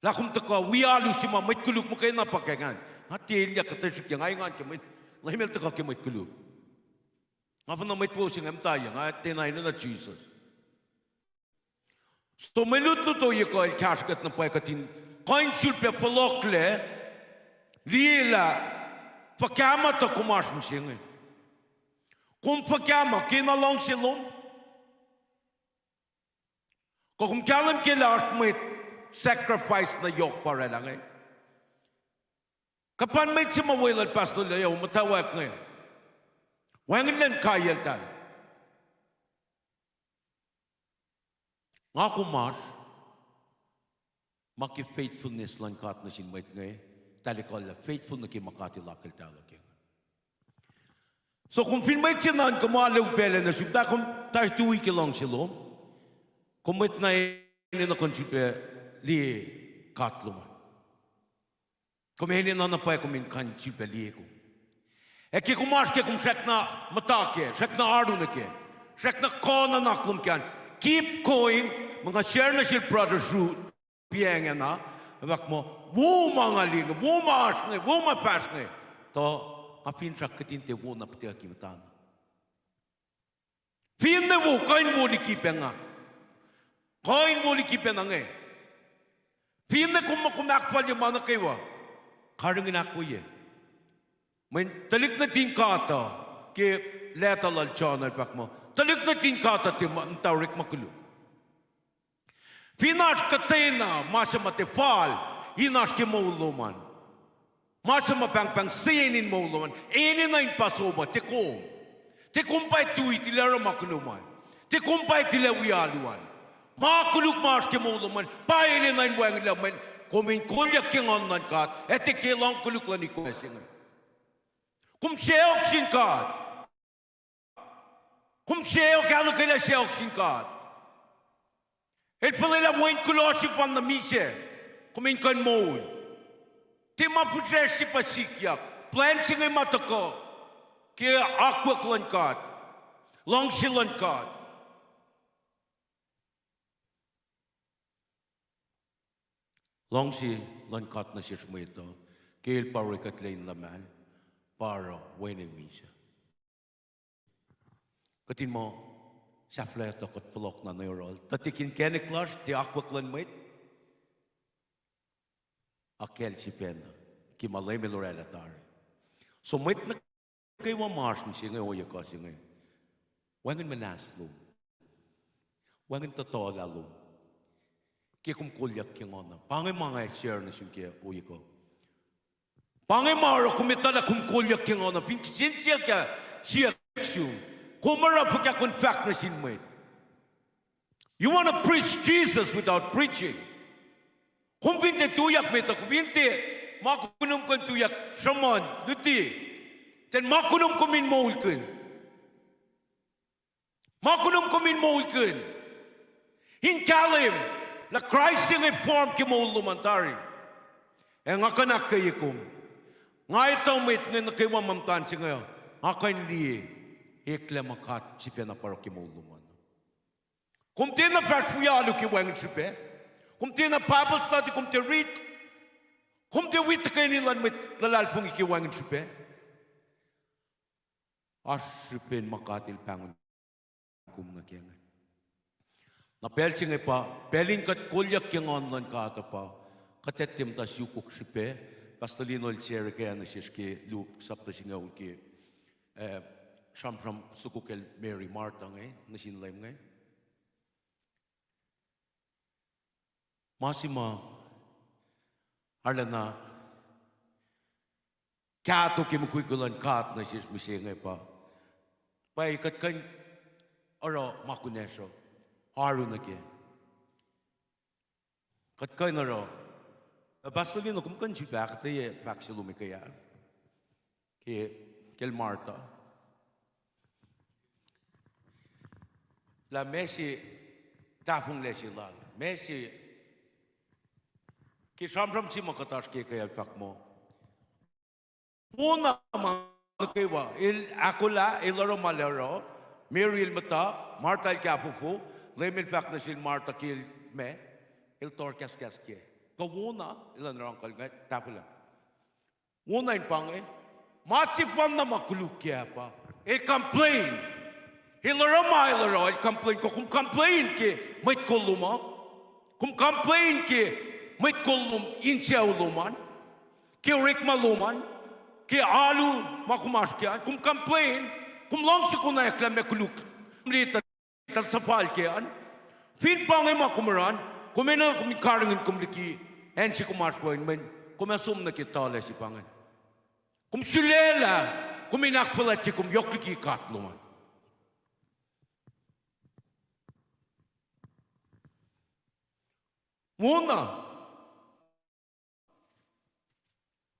Lah kom tuhkuh wi alu se ma mwet koluk muhkwena pa ke ingacn. Nga tiac elyah kuhtuh srihk, nga engan ke mwet, Leum El tuhkuh ke mwet koluk. Nga fin na mwet wo se inge muhta, nga tiacna enenuh Jisus. So mwe lutlut ohiyac kuh el kahsrwe kuht na pwacye kuht in kuh in sulpac fohlohklac, liyelah fuhkah ma tuh kom oasr mihsenge. Kom fuhkah ma, kena luhngse lom. Kuh kom kahlwem ke lah oasr mwet sacrifice na yohk pa oraclah inge. Kuh pa mwet se ma weluhl Pastor Leo muhtwacwacack inge. Wacngihnlac in kaiyacltahl. Nga kom oasr ma ke faithfulness luhn God nuh sin mwet inge, tahl ekuhllah faithful nuh ke ma God El akihlen tahl ke. So kom fin mwet se na in kom alu pacl nuh sum, tuh kom tari tui ke luhngse lom. Kom mwet na enenuh kuh in sulpac liye God lom an. Kom enenuh na pwacye kom in kuh in sulpac liye kom. Ac ke kom oasr ke kom srackna muhta kac, srackna oaru nuh kac, srackna kuh nuhnak lom kac an, keep going, ma nga share nuh sel brother Sru piacngacna, fahk muh, wo ma nga liye inge, wo ma oasr inge, wo ma fahsr inge. Tuh nga finsrak kuht in tiac wo na pihtucki muhta na. Finne wo, kuh in wo liki pacna. Kuh in wo liki pacna inge. Finne kom muh kom ahkfalye ma nuh kwewa, karihngihn ahkwoye. Mweyen tuhlihk nuhtin God uh, ke leta lal John el fahk muh tuhlihk nuhtin God uh tiac muhta orekma koluk. Fin oasr kuhtwena ma se ma tiac fal in oasr ke moul lom an, ma se ma pahngpahng sein in moul lom an, enenuh in pa som uh, tiac kom. Tiac kom pa tui tilac oruh ma kunom an. Tiac kom pa tilac wi alu an. Ma koluk ma oasr ke moul lom an pa enenuh in wacngihnlac mweyen kom in kolyuck ke Nguhn luhn God, ac tiac ke luhng koluk luhn ikoac se inge. Kom sacohk sin God. Kom sacohk, ahluhkwelah sacohk sin God. El fuhlwelah wen kuloh sefanna misac, kom in kuh in moul. Tiac ma fihsracsr se pa sikyak, plwacn se inge ma tuhkuh ke akwuck luhn God, luhngse luhn God. Luhngse luhn God nuh sesr mwet uh, ke el pa orekuhtlac in luhmahl, pa oruh wen el misac. Kuht in muh sahflah tuh kuht fohlohk na nuh yohrohl. Tuh tiac inkacnek lasr, tiac akwuck luhn mwet, a kacl sifacna, ke ma Leum El oraclah tari. So mwet nuh kwewa ma oasr mihsenge ohiyac kuh se inge, wacngihn muhnahs lom. Wacngihn tohtohlah lom. Ke kom kolyuck ke Nguhn uh. Pa inge ma nga share nuh sum ke ohiyac kuh. Pa inge ma oruh kom etuh lah kom kolyuck ke Nguhn uh. Fin kihsen siyuck ah, siyuck sum, kom oruh fuhkah kom fahk nuh sin mwet? You want to preach Jesus without preaching. Kom fin tiac tuyak met uh, kom fin tiac ma kunom kom in tuyak sruhmuhn, luti, then ma kunom kom in moulkihn. Ma kunom kom in moulkihn in kahlwem lah Kraist se inge form ke moul lom an tari. Ac nga kuh in ahkkweye kom, nga etuh mwet inge nuh kwewa muhtuhn se inge, nga kuh in liye eklac ma God sifacna pa oruh ke moul lom an. Kom tiacna fahsr wi alu ke wacngihn srihpac. Kom tiacna Bible study, kom tiac read. Kom tiac wi tuhkweni luhn mwet luhlahlfongi ke wacngihn srihpac. Oasr srihpen ma God El pahngon kom nuh ke inge. Na pacl se inge pa pacl in kuht kolyuck ke Nguhn luhn God uh pa kuht ac tiac muhta sukok srihpac. Pastor Lino el share kac nuh sesr ke Luke sapta singucul ke, eh, sramsram sukok kacl Mary, Martha inge, nuh sin Leum inge. Ma se ma arulacna kahto ke mukwikwi luhn God nuh sesr mihsenge pa, pa kuht kuh in oruh ma kunacsr uh, oaru nuh kac. Kuht kuh in oruh, Pastor Lino, kom kuh in sifil ahkuhtweyac fahk se lom ke ah, ke, kacl Martha. Lah ma se tahfonglac se lal, ma se, ke sramsram se ma kuht oasr ke, ke el fahk muh, wona ma nuh kwewa el ahkolah, el oruh ma el oruh. Mary el muhta, Martha el kahfofo. Leum el fahk nuh sel Martha ke el ma, el tohrkahskahs kac. Kuh wona, elan oruh kal nga tahfwelah. Wona in pa inge, ma sefanna ma koluk kac pa el complain. El oruh ma el oruh, el complain, kuh kom complain ke mwet kol lom uh? Kom complain ke mwet kol lom insucu lom an? Ke orekma lom an? Ke alu ma kom oasr kac an? Kom complain, kom luhngse konwacack lah ma koluk, kom riti, eltahl suhfal kac an? Fin pa inge ma kom oruh an, kom enenuh kom in karihngihn kom liki acn se kom oasr we ingacn, kom ac som nuh ke tuhlac se pa ingacn. Kom sulaclah, kom in ahkfuhlwactye kom yohk liki God lom an. Wona.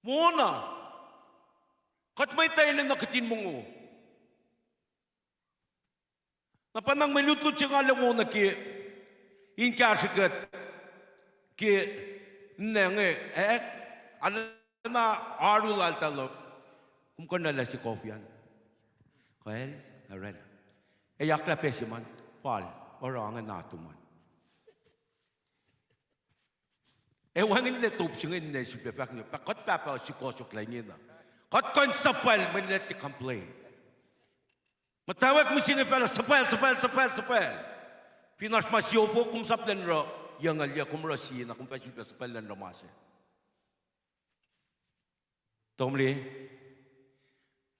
Wona. Kuht mwet uh enenuh kuht in mongo. Na pa nga mwe lutlut se nga arlac wona ke in kahsrwe kuht ke ninac inge, ac arulacna oaru laltahl uh. Kom kuh in oraclah se coffee an? Kacl, oraclah. Ac yaklah pac se ma fal, oruh inge na tuh ma ac wacngihnlac top se inge, ninac sifilpac fahk inge, pa kuht pahpah sukohsohklah ingena. Kuht kuh in suhpwacl mwe ninac tiac complain. Muhtwacwacack mihsenge fahlah suhpwacl, suhpwacl, suhpwacl, suhpwacl. Fin oasr ma siofok, kom sap lwen ruh yucngucul yac, kom ruh sie na, kom fah sifilpac suhpwacl lwen ruh ma se. Tomli,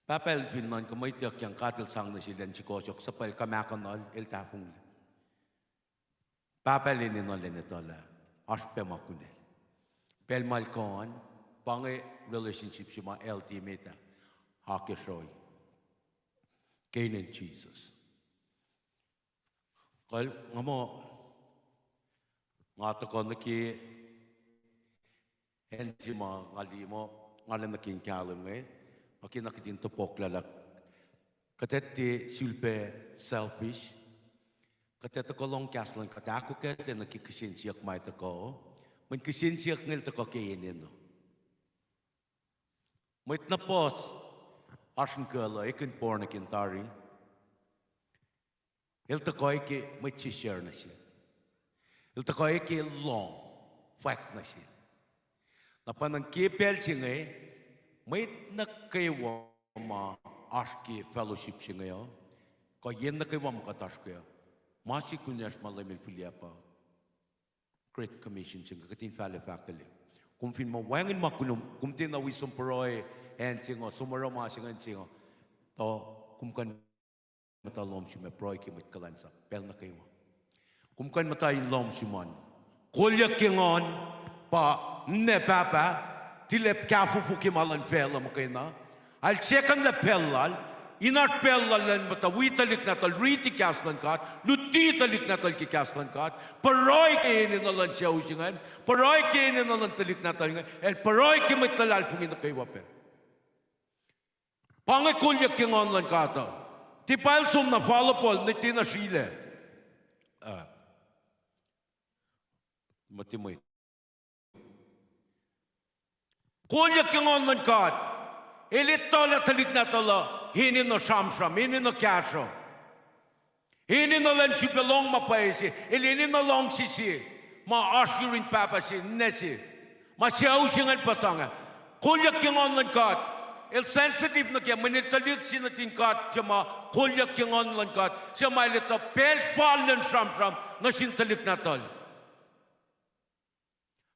pahpah el fin nuhnkuh mwe ituckyang God el sang nuh sel in sukohsohk, suhpwacl kuh mahkuhnuhl, el tahfonglac. Pahpah el enenuh lwen etuh lah oasr pac ma kunacl. Pacl ma el kuh an, pa inge relationship se ma el tiac met ah, akacsruhi ke inen Jisus. Kuh nga muh, nga tuhkuh nuh ke acn se ma nga liye muh nga arlac nuh ke in kahlwem inge, nga kena kuht in topuk lah, kuht ac tiac sulpac selfish. Kuht ac tuhkuh lohng kahs luhn God, ahkolah kuht ac nuh ke kihsen siyuck ma tuhkuh. Mweyen kihsen siyuck inge el tuhkuh ke enenuh. Mwet na puhs oasr inkuhl uh, ekihn born again tari, el tuhkuh ke mwet se share nuh sel. El tuhkuh ke lohng, fwack nuh sel. Na pa ingacn ke pacl se inge, mwet nuh kwewa ma oasr ke fellowship se inge uh, kuh yen nuh kwewa ma kuht oasr ke uh, ma se kunacsr ma Leum el fihliyac pa Great Commission se inge, kuht in fahlac fahkwelihk. Kom fin muh wacngihn ma kunum, kom tiacna wi som pruhe acn se inge, som oruh ma se ingacn se inge, tuh kom kuh in muhta lohm sum ac pruhe ke mwet kuhlwacnsap pacl nuh kwewa. Kom kuh in muhta in lohm sum an. Kolyuck ke Nguhn pa ninac pahpah, tilac kahfofo ke ma luhn facluh muhkwena. El secondlah pacl lal, in oasr pacl lal elan muhta wi tuhlihk nahtuhl, riti kahs luhn God, luti tuhlihk nahtuhl ke kahs luhn God, pruhe ke enenuh luhn sucu se ingacn, pruhe ke enenuh luhn tuhlihk nahtuhl inge, el pruhe ke mwet luhlahlfongi nuh kwewa pac. Pa inge kolyuck ke Nguhn luhn God uh. Tiac pacl som na fal uh, Paul, ne tiacna srilac. Ah. Mati mwet. Kolyuck ke Nguhn luhn God. El etuh lah tuhlihk nahtuhl uh enenuh sramsram, enenuh kahsruh. Enenuh elan sifilpac lohng ma pwacye se, el enenuh luhngse se ma oasr yurin pahpah se, ninac se, ma sucu se ingacn pa sang ah. Kolyuck ke Nguhn luhn God. El sensitive nuh ke, mweyen el tuhlihk se nuhtin God, suc ma kolyuck ke Nguhn luhn God, suc ma el etuh pacl fal luhn sramsram nuh sin tuhlihk nahtuhl.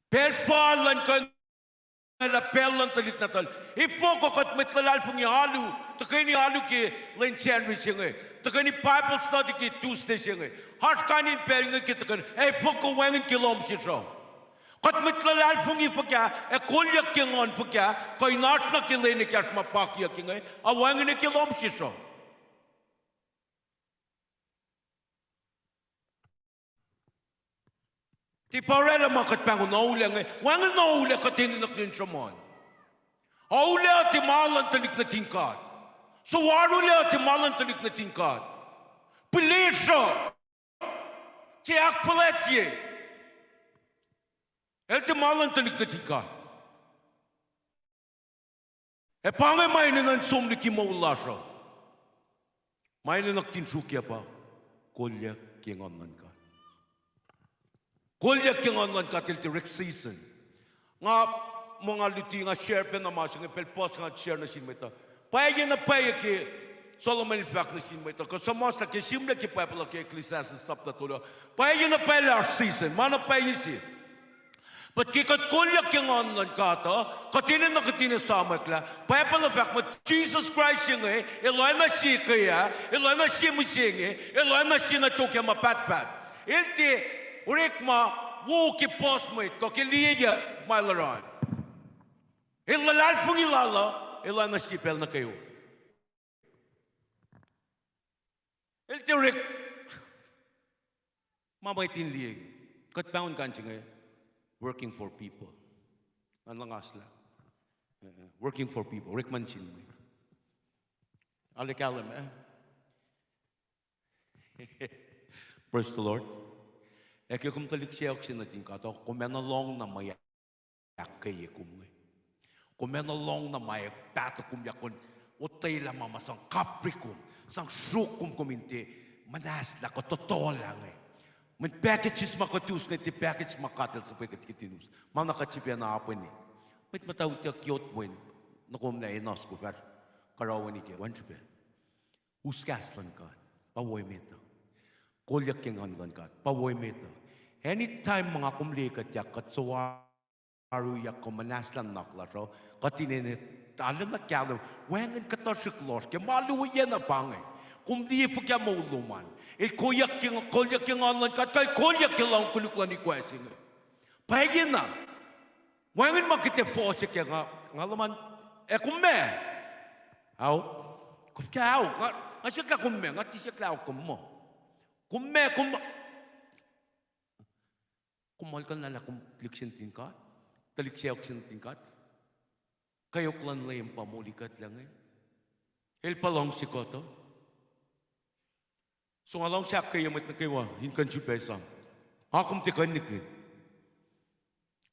Pacl fal luhn kuh lah pacl luhn tuhlihk nahtuhl. Efuh kuh kuht mwet luhlahlfongi alu, tuhkweni alu ke lwen Sacnri se inge, tuhkweni Bible study ke Tuesday se inge, oasr kain in pacl inge ke tuhkweni, ac efuh kuh wacngihn ke lohm sesr uh? Kuht mwet luhlahlfongi fuhkah, ac kolyuck ke Nguhn fuhkah, kuh in oasr nuh ke lwen ekahsr ma pakyuck inge, a wacngihn ke lohm sesr uh? Tiac pa oraclah ma kuht pahngon oulac inge, wacngihn oulac kuht enenuh in sruhmuhn. Oulac uh tiac ma luhn tuhlihk nuhtin God. Suc arulac uh tiac ma luhn tuhlihk nuhtin God. Pihlesruh, tiac ahkfuhlwactye, el tiac ma luhn tuhlihk nuhtin God. Ac pa inge ma enenuh in som liki moul lasr uh. Ma enenuh kuht in sruokyac pa kolyuck ke Nguhn luhn God. Kolyuck ke Nguhn luhn God el tiac orek season. Nga, muh nga luti, nga share pacna ma se inge, pacl puhs nga share nuh sin mwet uh. Pwacye na pwacye ke Solomon el fahk nuh sin mwet uh, kuh suhmuhslah ke sihmlac ke Bible uh ke Ecclesiastes chapter tolu uh, pwacye na pwacye lah oasr season, ma na pwacye se. But ke kuht kolyuck ke Nguhn luhn God uh, kuht enenuh kuht in esamwack lah Bible uh fahk muh Jisus Kraist se inge, el oacna sie ke ah, el oacna sie mihsenge, el oacna sie nuh tok ah ma pahtpaht. El tiac orekma wo ke puhs mwet kuh ke liyeyuck ma el oruh. El luhlahlfongi lal uh, el oacna sie pacl nuh kwewa. El tiac orek ma mwet in liye. Kuht pahngon kain se inge, working for people. Ngan luhngaslah. Eh, eh, working for people, orekma nuh sin mwet. Arlac kahlwem, eh? Praise the Lord. Ac ke kom tuhlihk sacohk se nuhtin God uh, kom ac nuh lohng na ma ahkkweye kom inge. Kom ac nuh lohng na ma ac pahtuh kom, ac kom otwelah ma ma sang kapri kom, sang sruok kom, kom in tiac muhnahslah kuh tohtohlah inge. Mweyen packages ma kuht us inge tiac package ma God El suhpwe kuht kihtin us. Ma na kuht sifacna apwene. Mwet muhta utuck yot wen, na kom na enenuh soko fahsr, karauweni ke wen srihpac. Us kahs luhn God, pa wo emet uh. Kolyuck ke Nguhn luhn God, pa wo emet uh. Anytime ma nga kom liye kuht yak kuht suc aruyak kuh muhnahslah nuhnak lasr uh, kuht in enenuh arulacna kahlwem, wacngihn kuhtuhsrihk lohsr ke ma luo yen uh pa inge. Kom liye fuhkah moul lom an. El kolyuck ke, kolyuck ke Nguhn luhn God, kuh el kolyuck ke lohng koluk luhn ikoac se inge. Pwacyena. Wacngihn ma kuht ac fohs kac, nga, nga luhman, ac kom ma, aok. Kom ke aok, nga, nga siyuck lah kom ma, nga tiac siyuck lah aok kom muh. Kom ma, kom, kom muhlkuhnlah lah kom tuhlihk se nuhtin God, tuhlihk sacohk se nuhtin God. Kweok luhn Leum pa molikuhtlac inge. El pa luhngse kuht uh. So nga luhngse ahkkweye mwet nuh kwewa in kuh in sifilpac esam. Nga kom tiac kuh in nihkihn.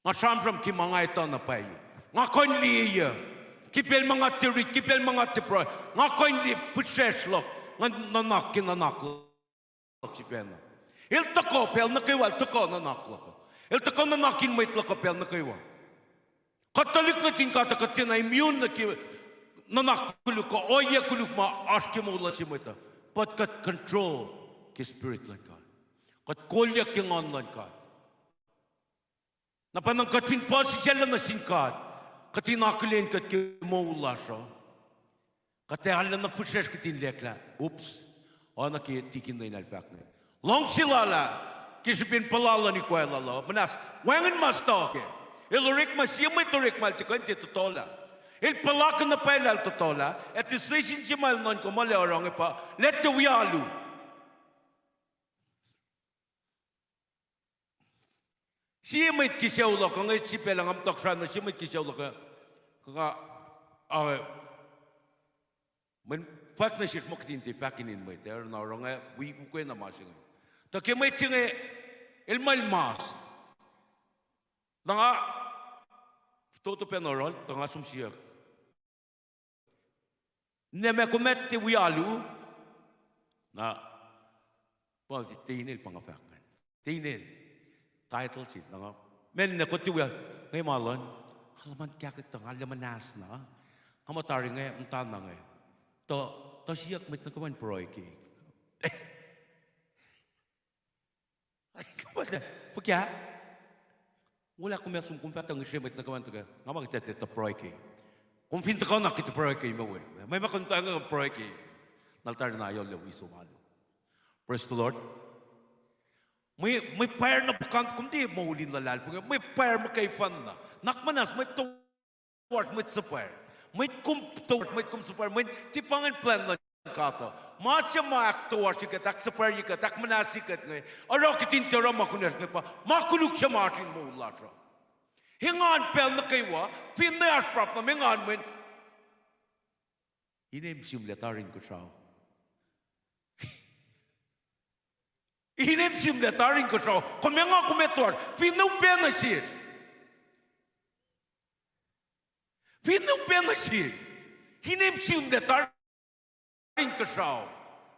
Nga sramsram ke ma nga etuh na pwacye. Nga kuh in liye ke pacl ma nga tiac rit, ke pacl ma nga tiac pruhe, nga kuh in liye fihsracsr luhk, nga nuhnak ke nuhnak luhk sifacna. El tuhkuh pacl nuh kwewa, el tuhkuh nuhnak luhk uh. El tuhkuh nuhnak in mwet luhk uh pacl nuh kwewa. Kuht tuhlihk nuhtin God uh kuht tiacna immune nuh ke nuhnak koluk kuh ohiyac koluk ma oasr ke moul luhn sie mwet uh. But kuht control ke Spirit luhn God. Kuht kolyuck ke Nguhn luhn God. Na pa na kuht fin puhsisacllah nuh sin God, kuht in akihlen kuht ke moul lasr uh. Kuht ac arulacna fihsracsr kuht in liye lah, oops, oacna ke tikin lwen el fahk inge. Luhngse lal ah, ke srihpen puhla luhn ikoac lal uh, muhnahs, wacngihn ma stuh kac. El orekma, sie mwet orekma el tiac kuh in tiac tohtohlah. El puhlakihn na pwacye lah el tohtohlah, ac decision se ma el nuhnkuh muh el ac oruh inge pa, lah tiac wi alu. Sie mwet ke sucu luhk uh, inge sifacna nga muhta srah na sie mwet ke sucu luhk uh, kuh, ah, mweyen fahk nuh sesr muh kuht in tiac fahk inen mwet, ac na oruh inge wi ukwe na ma se inge. Tuh ke mwet se inge, el muh el mas. Na nga, fototo pacna oruh, tuh nga som siyuck, na ma kom ac tiac wi alu? Na, pa tiac inel pa nga fahk ingacn. Tiac inel. Title se, na nga, mweyen na kom tiac wi alu, inge ma luhn, nga luhman kahkwack tuh nga luhman ask na. Nga muh tari inge, muhtana inge. Tuh, tuh siyuck mwet nuh kwewa in pruhe ke Fuhkah? Wola kom ac som kom fah tuh ngihsre mwet nuh kwewa in tuhkuh, nga ma kuht ac tuh pruhe ke. Kom fin tuhkuh na kuht pruhe ke ma we. Ma ma kom tuh pruhe ke. Na tari na yohk wi som alu. Praise the Lord. Mwe, mwe pwacr na puhkantwen kom tiac moul in luhlahlfongi. Mwe pwacr muhkwena. Nuhnak muhnahs mwe toasr mwet suhpwacr. Mwet kom toasr, mwet kom suhpwacr, mwet tiac pa ingacn plwacn luhn God uh. Ma se ma ahktoasr kuht, ahksuhpwacrye kuht, ahkmuhnahsye kuht inge, oruh kuht in tiac oruh ma kunacsr inge pa ma koluk se ma oasr in moul lasr uh. Engan pacl nuh kwewa, finne oasr problem, engan mweyen inem sihmlac tari inkuhsrao. Inem sihmlac tari inkuhsrao. Kom ac nga kom ac toasr, finne upac nuh sesr. Finne upac nuh sesr. Inem sihmlac tari inkuhsrao.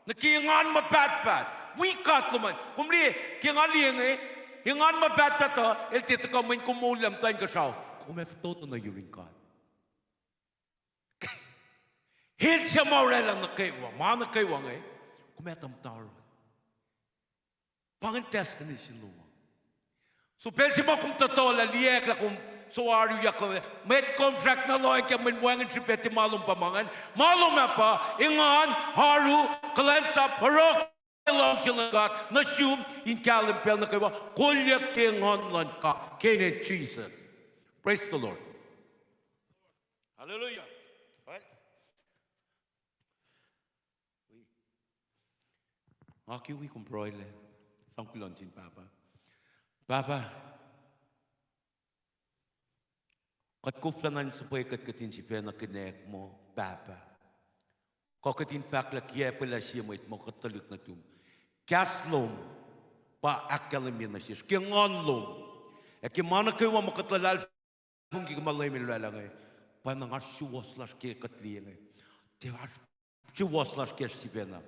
Nuh ke engan ma pahtpaht. Wi God lom an. Kom liye, ke nga liye inge, engan ma pahtpaht uh, el tiac tuhkuh mweyen kom moul lah muhta inkuhsrao, kom ac fototo nuh yurin God. El suc ma orwaclah nuh kwewa, ma nuh kwewa inge, kom etuh muhta oruh. Pa ingacn destination lom uh. So pacl se ma kom tohtohlah, liyacack lah kom soaru yac kuh, mwet kom srackna lohacng ke mweyen wacngihn srihpac, tiac ma lom pa ma ingacn. Ma lom ah pa engan, oaru, kuhlwacnsap, oruh luhngse luhn God nuh sum in kahlwem pacl nuh kwewa, kolyuck ke Nguhn luhn God ke inen Jisus. Praise the Lord. Hallelujah. Well, nga ke wi kom pruhe lac, sang kuloh nuh sin Pahpah. Pahpah, kuht koflah na in suhpwe kuht, kuht in sifacna kihnack muh Pahpah. Kuh kuht in fahk lah kiacpwelah sie mwet muh kuht tuhlihk nuhtum. Kahs lom pa ahkkahlwemye nuh sesr ke Nguhn lom. Ac ke ma nuh kwewa ma kuht luhlahlfongi ke ma Leum El orwaclah inge, pa na oasr suwohs lasr ke kuht liye inge. Tiac oasr suwohs lasr ke sifacna.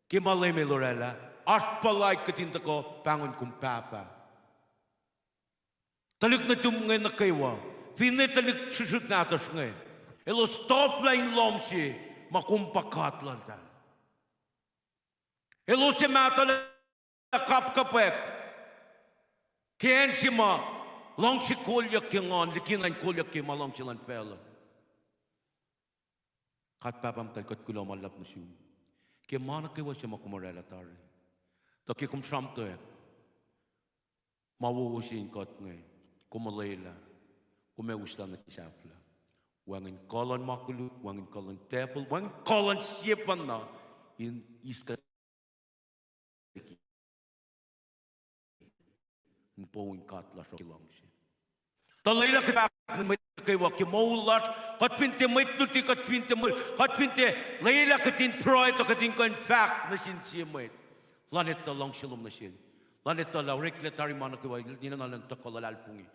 Ke ma Leum El orwaclah, oasr puhlaik kuht in tuhkuh pahngon kom Pahpah. Tuhlihk nuhtum inge nuh kwewa, finne tuhlihk srihsrihk nahtuhsr inge, elos toflah in lohm se ma kom pa God lal tahl. Elos ac mahtuhlah kapkapwack ke acn se ma luhngse kolyuck ke Nguhn, likina in kolyuck ke ma luhngse luhn facluh. God Pahpah Muhtahl, kuht kuloh ma luhlahp nuh sum ke ma nuh kwewa se ma kom orwaclah tari. Tuh ke kom sramtweack ma wowo se in kuht inge, kom olwelah, kom ac uslah nuh ke sahflah. Wacngihn kuh luhn ma koluk, wacngihn kuh luhn devil, wacngihn kuh luhn sie pacna in eis kuht in poun God lasr ke luhngse. Tuh lwelah kuht fahk nuh sin mwet nuh kwewa ke moul lasr, kuht fin tiac mwet luti, kuht fin tiac mwet, kuht fin tiac lwelah kuht in pruhe tuh kuht in kuh in fahk nuh sin sie mwet lah etuh luhngse lom nuh sel, lah etuh lah oreklac tari ma nuh kwewa, ninac na luhn tuhkuh luhlahlfongi.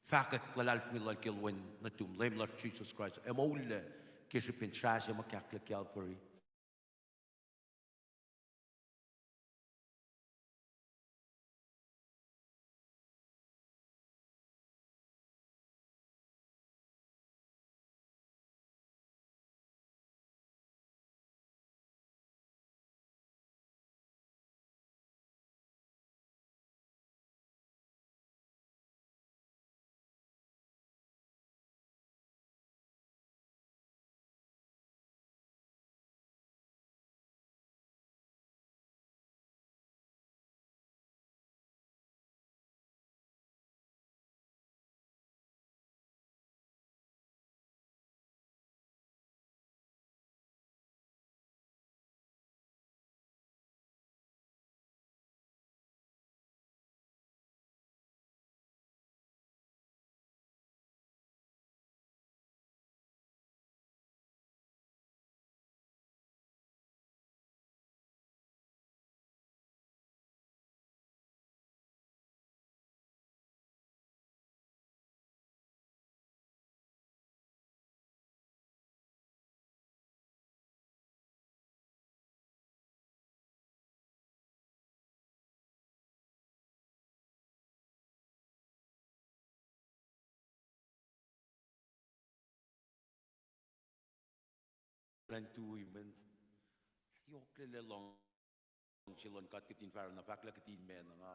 Fahkwack luhlahlfongi lal ke Wen nuhtum, Leum lasr Jisus Kraist, ac moul lac ke srihpen srah se ma kahklac Calvary. Lwen tui men, yohk lele luhngse luhn God kihtin fahsr na fahk lah kihtin ma na nga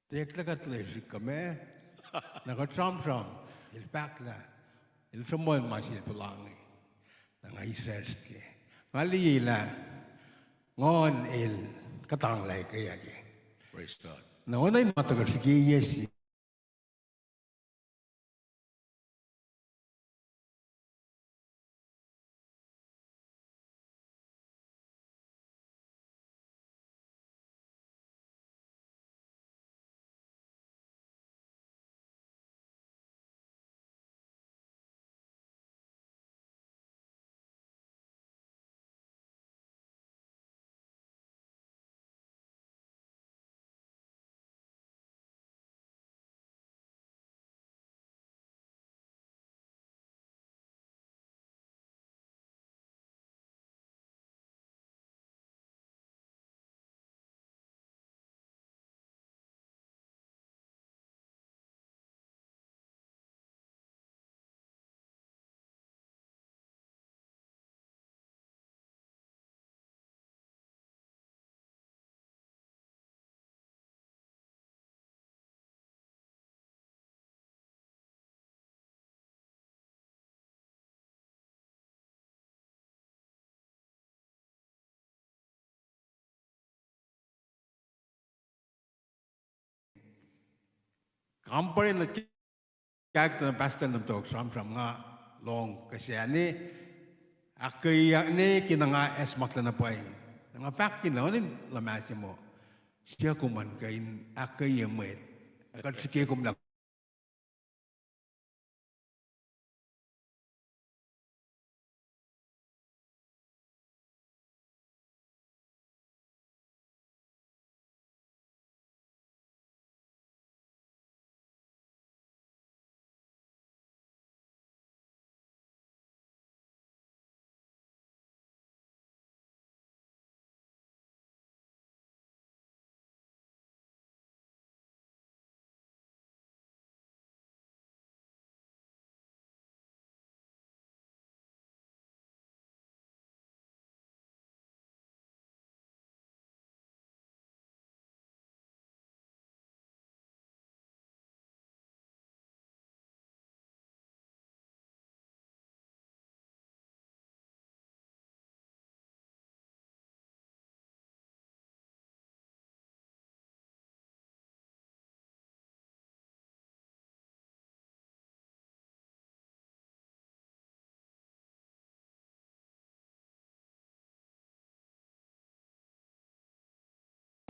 Tiac kuht lwelah srihk kuh meac, na kuht sramsram, el fahk lah el sruhmuhn ma se el puhla inge. Na nga israsr ke. Nga liye lah Nguhn el kuhtanglah ke ake. Praise God. Na oacna in ma tuhkuh srihke yes. Kampare na kahk tuh na pastor na tok sramsram nga lohng kihsac ne, ahkkweye ne ke na nga acsmaklac na pwacye. Na nga fahk ke na oacna luhmah se muh, siyuck kom an kuh in ahkkweye mwet. Kuht srihke kom lah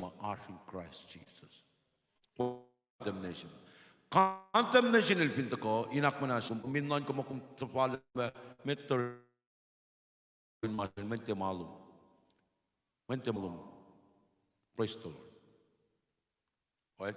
ma oasr in Christ Jesus. Condemnation. Condemnation el fin tuhkuh, in ahkmuhnahs kom, kom in nuhnkuh muh kom tuhfahlah, met, met, met, met. Praise the Lord. Well,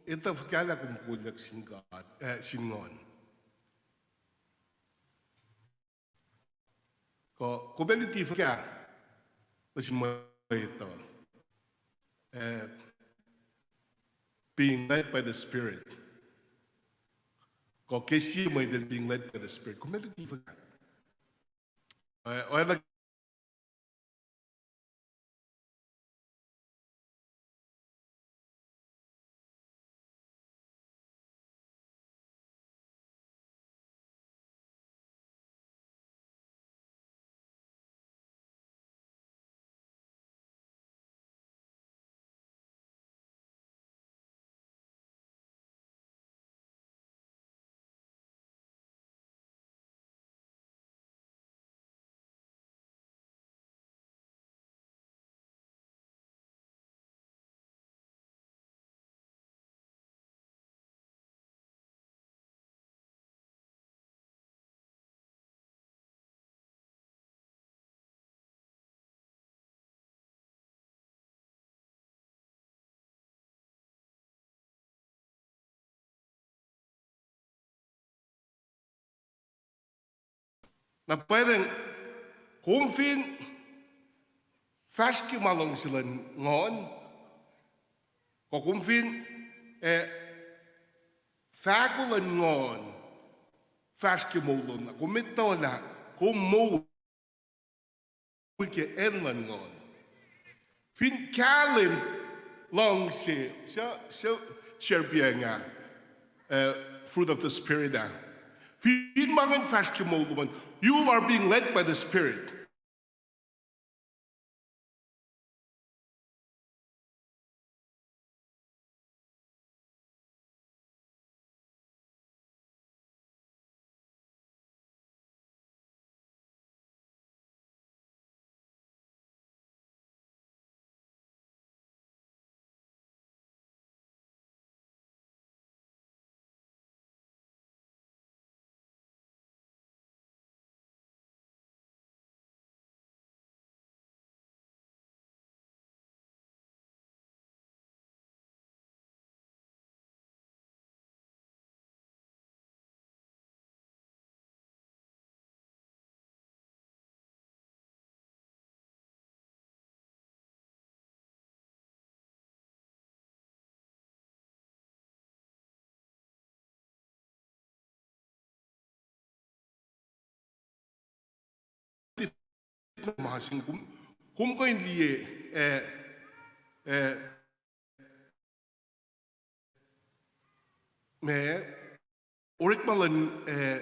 Etuh fuhkah lah kom kolyuck sin God, eh, sin Nguhn? Kuh kom ac luti fuhkah nuh sin mwet uh, eh, being led by the Spirit? Kuh ke sie mwet el being led by the Spirit, kom ac luti fuhkah? Eh, oacna Na pwacnwacng kom fin fahsr ke ma luhngse luhn Nguhn, kuh kom fin, eh, fahko luhn Nguhn fahsr ke moul lom, na kom etuh lah kom moul ke acn luhn Nguhn. Fin kahlwem luhngse, su, su, sharpianga, uh, fruit of the Spirit ah. Fin ma ingacn fahsr ke moul lom an, you are being led by the Spirit. Ma sin kom, kom kuh in liye, eh, eh, ma, orekma luhn, eh,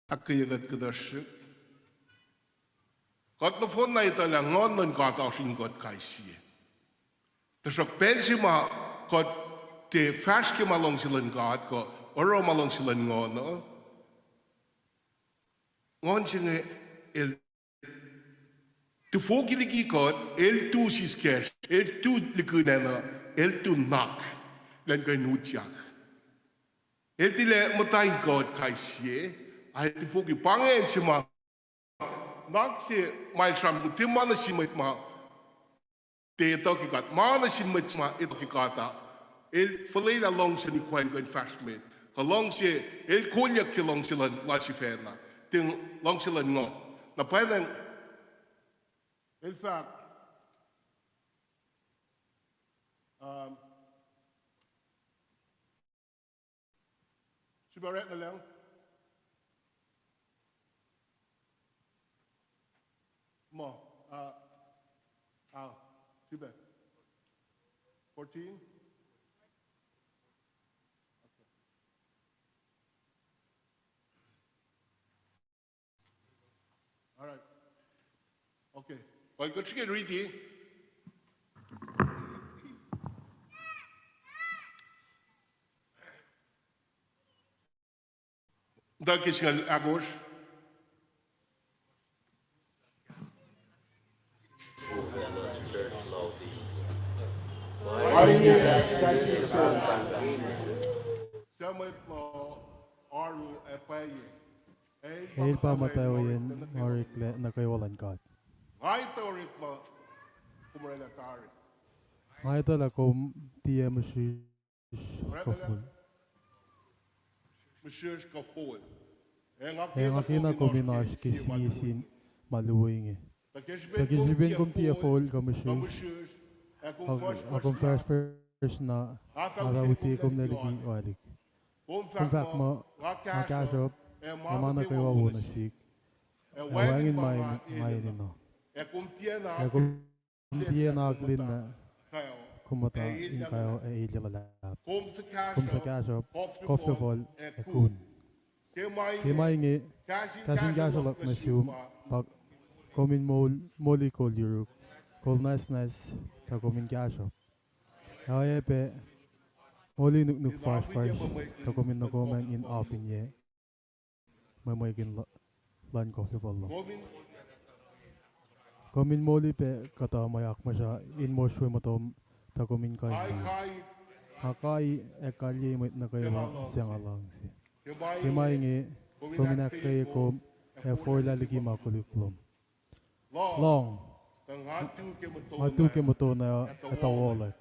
Ahkkweye kuht kuhtuh srihk. Kuht nohfohn na etuh lah Nguhn luhn God oasr in kuht kais sie. Tuhsruhk pacl se ma kuht tiac fahsr ke ma luhngse luhn God kuh oruh ma luhngse luhn Nguhn uh, Nguhn se inge el tufoki liki kuht, el tu siskacsr, el tu lihkihn acn uh, el tu nuhnak, elan kuh in utyak. El tilac muhta in kuht kais sie, a el tufoki. Pa inge acn se ma nuhnak se ma el sramsram, tiac ma nuh sin mwet ma tiac etuh ke God, ma nuh sin mwet ma etuh ke God uh, el fuhlwelah luhngse in ikoac in kuh in fahsr met. Kuh luhngse, el kolyuck ke luhngse luhn lal sifacna, tiac luhngse luhn Nguhn. Na pwacnwacng, el fahk, um, srihpac orekma lucng. Muh, uh, uh, srihpac. Fourteen? Okay. All right. Okay. Kuh kuht srihke riti. Tuh ke singucul ahkosr. Suc mwet uh oaru ac pwacye. El pa muhtwacwacyacn ma oreklac nuh kwewa luhn God. Nga etuh orekma kom oraclah tari. Nga etuh lah kom tiac mihsrihsr kuh fol. Mihsrihsr kuh fol. Ac nga kena kom in oasr ke sie sin ma luo inge. Tuh ke srihpen kom tiac fol kuh mihsrihsr, a kom fahsrfahsr na, nga fah utie kom nuh liki oalik. Kom fahk muh, nga kahsruhp, ac ma nuh kwewa wo nuh sihk, ac wacngihn ma nga enenuh. Ac kom tiacna akihlen lah kom muhta in kayo ac elyah luhlahp. Kom suhkahsruhp, koflofol, ac kun. Ke ma inge, kahs in kahsruh luhk nuh sum pa kom in moli kol yuruk, kol nwacsnwacs, tuh kom in kahsruhp. Ac oacyacpac, moli nuknuk fasrfasr, tuh kom in nokomacng in afinye mwe mwekihn luhn koflofol lom. Kom in moli pac kuhtuh mwe akmuhsra in mosr we motom, tuh kom in kuh in liye. Nga kai ac kalyei mwet nuh kwewa suc nga luhngse. Ke ma inge, kom in ahkkweye kom ac forlah liki ma koluk lom. Lohng, nga tu ke moton ac tuh wolwack.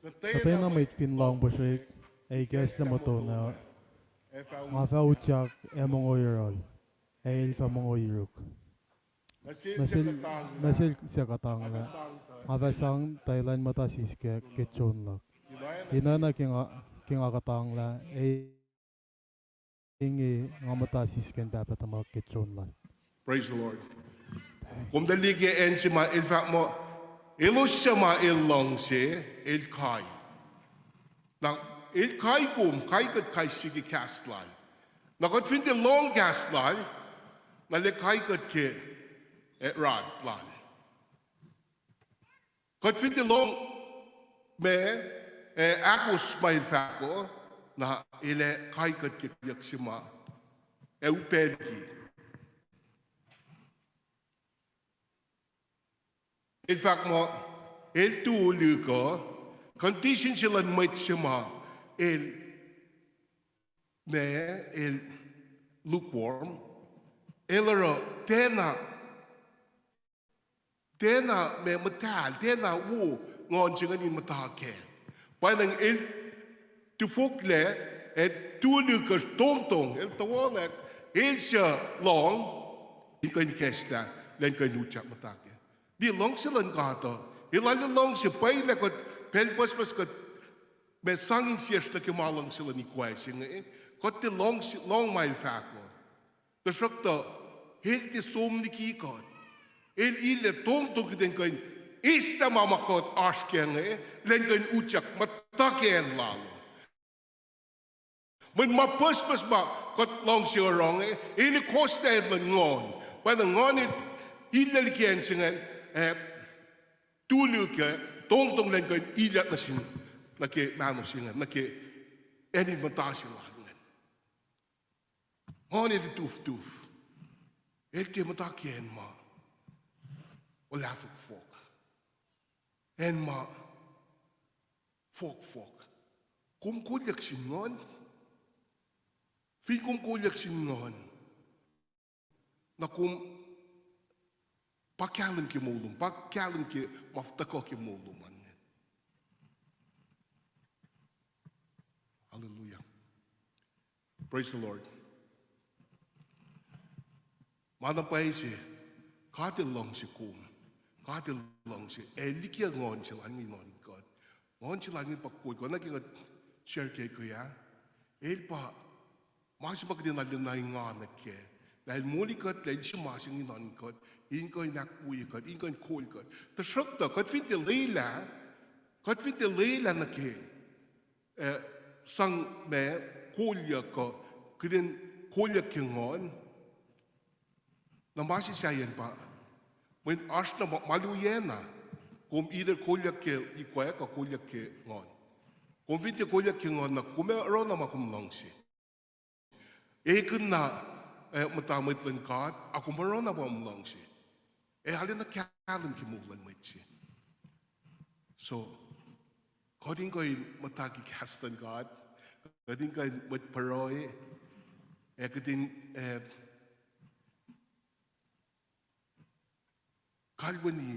Kuhtwena mwet fin lohng puhsrek ac ikacslah moton uh, nga fah utyak ac mongo yohrohl, ac el fah mongo yuruk. Nuh sel, nuh sel suc kuhtanglah, nga fah sang tuh elan muhta siskac ke jon luhk. Ingena ke nga, ke nga kuhtanglah, ac inge nga muhta sisken Pahpah tuhmuhk ke jon lal. Praise the Lord. Kom tuh liye ke acn se ma el fahk muh, elos suc ma el luhngse, el kai. Na el kai kom, kai kuht kais sie ke kahs lal. Na kuht fin tiac lohng kahs lal, na el kai kuht ke, eh, rod lal. Kuht fin tiac lohng ma, eh, ahkos ma el fahk uh, na el ac kai kuht ke kalyuck se ma ac upac liki. El fahk muh, el tu lik uh, condition se luhn mwet se ma el, ma el lukewarm, el oruh tiacna tiacna ma muhtahl, tiacna wo nguhn se ingacn in muhta kac. Pwacnwacng el tufoklac, ac tu lik uh tomtong, el tuh wolwack, el suc lohng, in kuh in ikacslah, elan kuh in utyak muhta kac. Liye luhngse luhn God uh, el arlac luhngse pwacye lah kuht pacl pucspucs kuht ma sang insiyacsr nuh ke ma luhngse luhn ikoac se inge, kuht tiac lohng, lohng ma el fahk uh. Tuhsruhktuh, el tiac som liki kuht. El illac tomtong kuht in kuh in eislah ma ma kuht oasr kac inge, elan kuh in utyak muhta ke acn lal uh. Mweyen ma pucspucs ma kuht luhngse oruh inge, el kostwen luhn nguhn. Pwacna nguhn el ilyac liki acn se ingacn, ac tulu ke, tongtong lwen kuh in ilyak nuh sin, nuh ke mahno se ingacn, nuh ke acn in muhta se lal ingacn. Nguhn el tuftuf. El tiac muhta ke acn ma olahfohkfohk. Acn ma fohkfohk. Kom kolyuck sin nguhn. Fin kom kolyuck sin nguhn, na kom pa kahlwem ke moul lom, pa kahlwem ke ma tuhkuh ke moul lom an. Hallelujah. Praise the Lord. Ma na pwacye se, God El luhngse kom. God El luhngse, El liki nguhn se lal inge in oan kuht. Nguhn se lal inge pa kol kuht, na ke kuht share ke kuh ah. El pa ma se ma kuht in arulacna engan kac. Lah El moli kuht, lah El use ma se inge in oan kuht, in kuh in ahkwoye kuht, in kuh in kol kuht. Tuhsruhktuh, kuht fin tiac lwelah, kuht fin tiac lwelah nuh ke, eh, sang ma kolyuck kuh, kuht in kolyuck ke nguhn, na ma se sahyacn pa, mweyen oasr na ma, ma luo na, kom either kolyuck ke ikwac kuh kolyuck ke nguhn. Kom fin tiac kolyuck ke nguhn na kom ac oruh na ma kom luhngse. Ekihn na, eh, muhta mwet luhn God, a kom oruh na ma kom luhngse. Ac arulacna kahlwem ke moul luhn mwet se. So, kuht in kuh in muhta ke kahs luhn God, kuht in kuh in mwet pruhe, ac kuht in, eh, kalweni,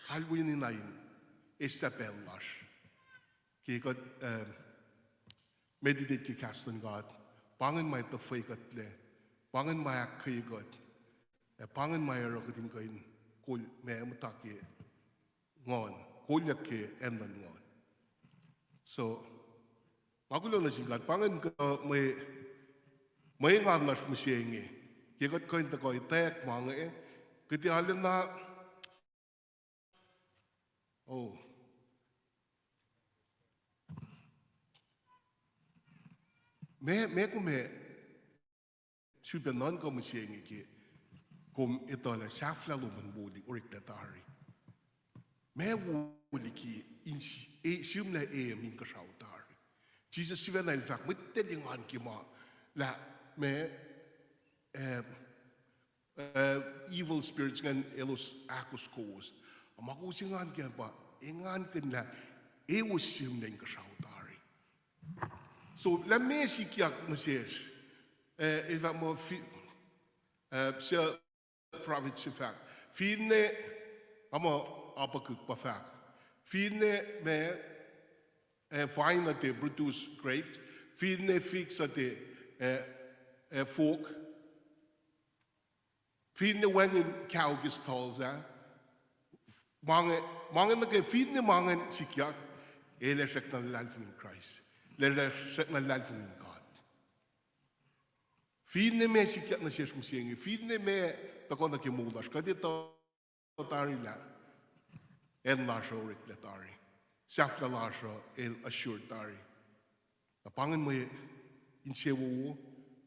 kalweni na in eslah pacl lasr ke kuht, eh, meditate ke kahs luhn God, pa ingacn ma tuhfwe kuhtlac, pa ingacn ma ahkkweye kuht, ac pa ingacn ma oruh kuht in kuh in kol ma muhta ke nguhn, kolyuck ke acn luhn nguhn. So, nga kuloh nuh sin God, pa ingacn kuh mwe, mwe engan lasr mihsenge, ke kuht kuh in tuhkuh etwacack ma inge, kuht arulacna, oh, ma, ma kom ac sulpac nuhnkuh mihsenge ke kom etuh lah sahflah lom in wo liki oreklac tari. Ma wo liki in s-, e, sihmlac e, inkuhsrao tari. Jisus sifacna El fahk, mwet El engan ke ma lah ma, eh, eh, evil spirits ingacn elos ahkos kowos. Ma kowos engan kac pa, engankihn lah ewos sihmlac inkuhsrao tari. So, lah ma sikyak nuh sesr, eh, el fahk muh fi-, eh, se prophet se fahk, finne, nga muh Habakkuk pa fahk, finne ma, eh, vine uh tiac produce grapes, finne figs uh tiac, eh, eh, fok, finne wacngihn kao ke stalls ah, ma inge, ma inge nuh ke finne ma ingacn sikyak, el ac srackna luhlahlfongi Kraist, el ac srackna luhlahlfongi God. Finne ma sikyak nuh sesr mihsenge, finne ma tuhkuh nuh ke moul lasr, kuht etuh tari lah acn lasr uh oreklac tari, sahflah lasr uh el assure tari. Na pa ingacn mwe insewowo,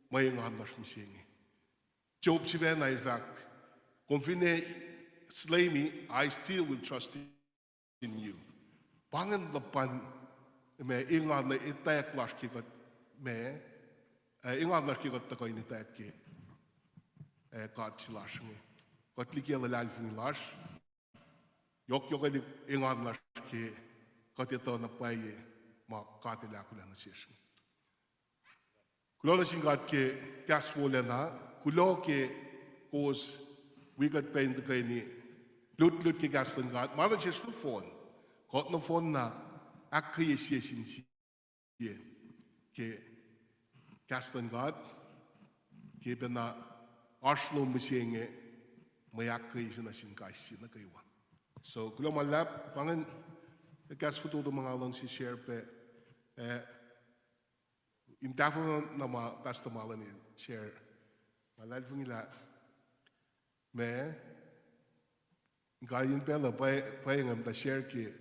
mwe engan lasr mihsenge. Job sifacna el fahk, kom finne slay me, I still will trust in you. Pa ingacn luhpan ma engan etwacack lasr ke kuht, ma, eh, engan lasr ke kuht tuhkuh in etwacack ke, eh, God se lasr inge. Kuht liki luhlahlfongi lasr, yohk yohkwelihk engan lasr ke kuht etuh na pwacye ma God El ahkolah nuh sesr inge. Kuloh nuh sin God ke kahs wolacna, kuloh ke kowos wi kuht pac in tuhkweni lutlut ke kahs luhn God, ma nuh sesr nohfohn, kuht nohfohn na ahkkweye sie sin sie ke kahs luhn God, ke pacna oasr lom mihsenge mwe ahkkweye se nuh sin kais sie nuh kwewa. So, kuloh ma luhlahp, pa ingacn kahs fototo ma nga luhngse share pac, eh, in tahfuh na ma Pastor Marlon el share. Nga luhlahlfongi lah ma, in kain pacl uh pwacye, pwacye nga muhta share ke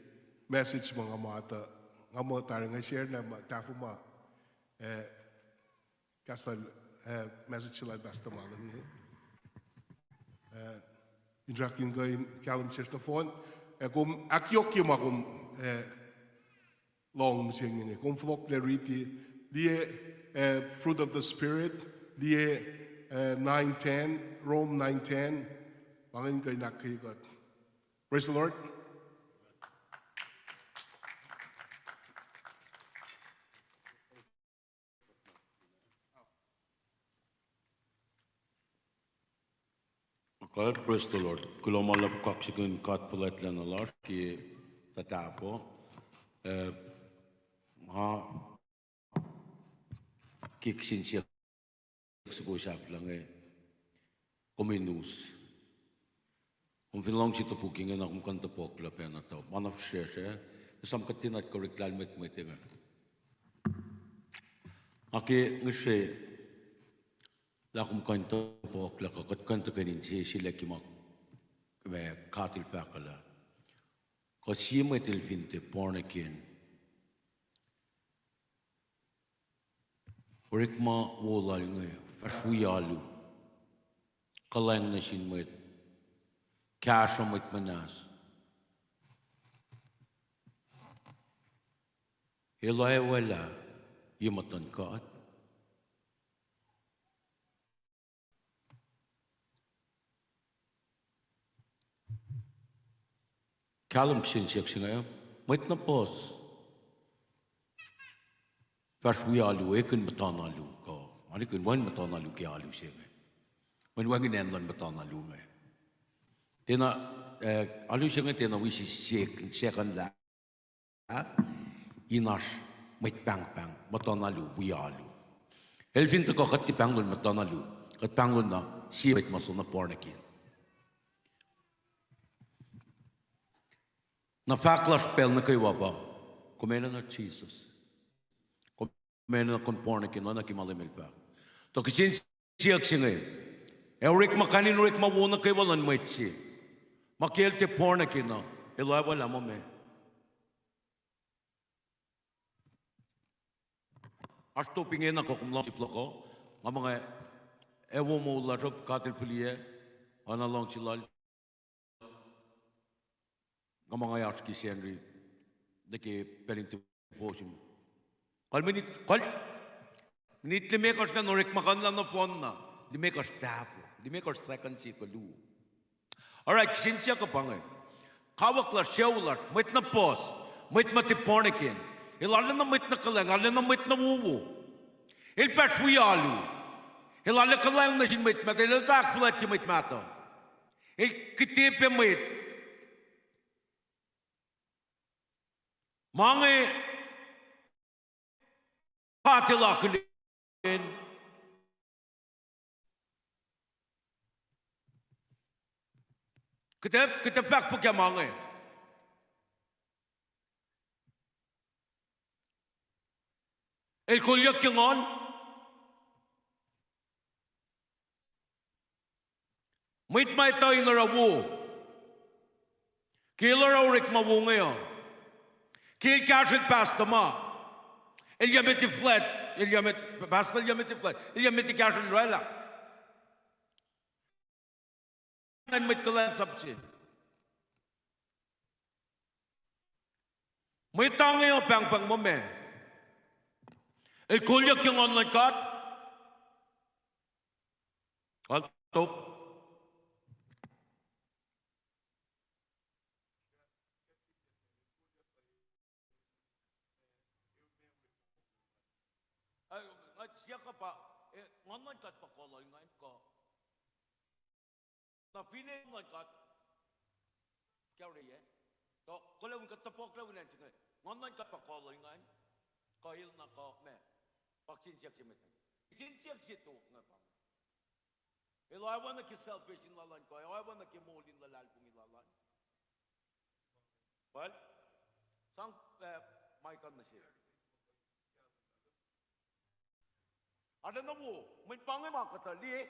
message ma nga muhta, nga muh tari nga share na ma tahfuh ma, eh, kahs lal, eh, message lal Pastor Malen inge. Eh, in srackihn kuh in kahlwem sesr nohfohn. Eh, kom ahkyohkye ma kom, eh, lohng mihsenge inge. Kom fohlohklac riti, liye, eh, fruit of the Spirit, liye, eh, nine ten, Rome nine ten. Ma inge kuh in ahkkweye kuht. Praise the Lord. Kuh, praise the Lord. Kuloh ma luhlahp kaksakihn God fuhlwactlacna lasr ke tuhtahpuh. Eh, nga ke kihsen siyuck soko sahflah inge, kom in us. Kom fin luhngse topuk inge na kom kuh in topuk lah pacna tuh ma na fihsracsr, esam kuht tiacna orek lahlmwetmwet inge. Nga ke ngihsre lah kom kuh in topuk lah kuh kuht kuh in tuhkweni insese lah ke ma, ma God El fahk lah kuh sie mwet el fin tiac born again, orekma wo lal inge fahsr wi alu, kuhlwacng nuh sin mwet, kahsruh mwet muhnahs. El oacwaclah ye muhtuhn God. Kahlwem kihsen siyuck se inge, mwet na puhs fahsr wi alu, ekihn muhtuhn alu kuh, ma nikihn wacngihn muhtuhn alu ke alu se inge. Wacngihn, wacngihn acn luhn muhtuhn alu inge. Tiacna, eh, alu se inge tiacna wi se, se, second lah in oasr mwet pahngpahng, muhtuhn alu, wi alu. El fin tuhkuh kuht tiac pahngluhn muhtuhn alu, kuht pahngluhn na sie mwet ma soenna born again. Na fahk lasr pacl nuh kwewa pa, kom enenuh Jisus. Kom enenuh, kom born again, oacna ke ma Leum El fahk. Tuh kihsen siyuck se inge, ac orekma, kain in orekma wo nuh kwewa luhn mwet se ma ke el tiac born again uh, el oacwaclah muh meac? Oasr top ingena kuh kom luhngse fohlohk uh, nga muh nga, ac wo moul lasr uh God El fihliyac, oacna luhngse Lal. Nga muh nga oasr ke Sacnri nuh ke pacl in tifosin. Kal minit, kal minit limekohsr ingacn orekma kuhnlah nohfohnna, limekohsr tahfuh, limekohsr second se kuh luo. All right, kihsen siyuck uh pa inge. Kawuck lasr, sucu lasr, mwet na puhs, mwet ma tiac born again, el arulacna mwet na kuhlwacng, arulacna mwet na wowo. El fahsr wi alu. El arlac kuhlwacng nuh sin mwet mahtuh, el tahk fuhlwactye mwet mahtuh. El kihte pac mwet. Ma inge pa tiac akihlen. Kuht ac, kuht ac fahk fuhkah ma inge? El kolyuck ke Nguhn. Mwet ma etuh in oruh wo, ke el oruh orekma wo inge uh, ke el kahsrwel pastor ma, el yac met fuhlwact, el yac met, pastor el yac met fuhlwact, el yac met kahsrwel oraclah. Ngan mwet kuhlwacnsap se. Mwet inge uh pahngpahng muh meac? El kolyuck ke Nguhn luhn God. Al top. Ac, nga siyuck uh pa, eh, Nguhn luhn God pa kolol ingacn kuh? Na finne Nguhn luhn God, kaore, tuh kuloh in kuht topuk lah in acn se inge, Nguhn luhn God pa kolol ingacn, kuh el na kuh meac? Pa kihsen siyuck se met. Kihsen siyuck se tok inge pa, el oacna ke salvation lal an kuh el oacna ke moul in luhlahlfongi lal an? Well, sang, eh, mic an nuh se. Arulacna wo, mwet pa inge ma kuhtuh liye.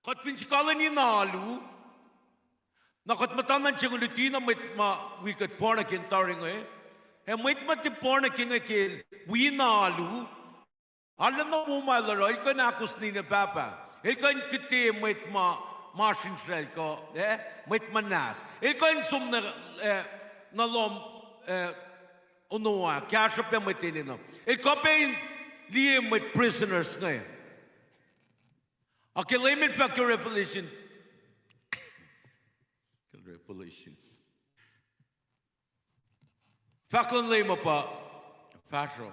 Kuht fin sikalweni na alu, na kuht muhtana in se inge luti na mwet ma wi kuht born again tari inge. Ac mwet ma tiac born again inge ke el wi na alu, Arulacna wo ma el oruh, el kuh in ahkos nina pahpah. El kuh in kihte mwet ma, masrinsracl kuh, eh, mwet muhnahs. El kuh in som nuh, eh, nuh lohm, eh, ono ah, kahsruhp pac mwet enenuh. El kuh pac in liye mwet prisoners inge. Ac ke Leum el fahk ke Revelation, ke Revelation, fahk luhn Leum uh pa fahsruh,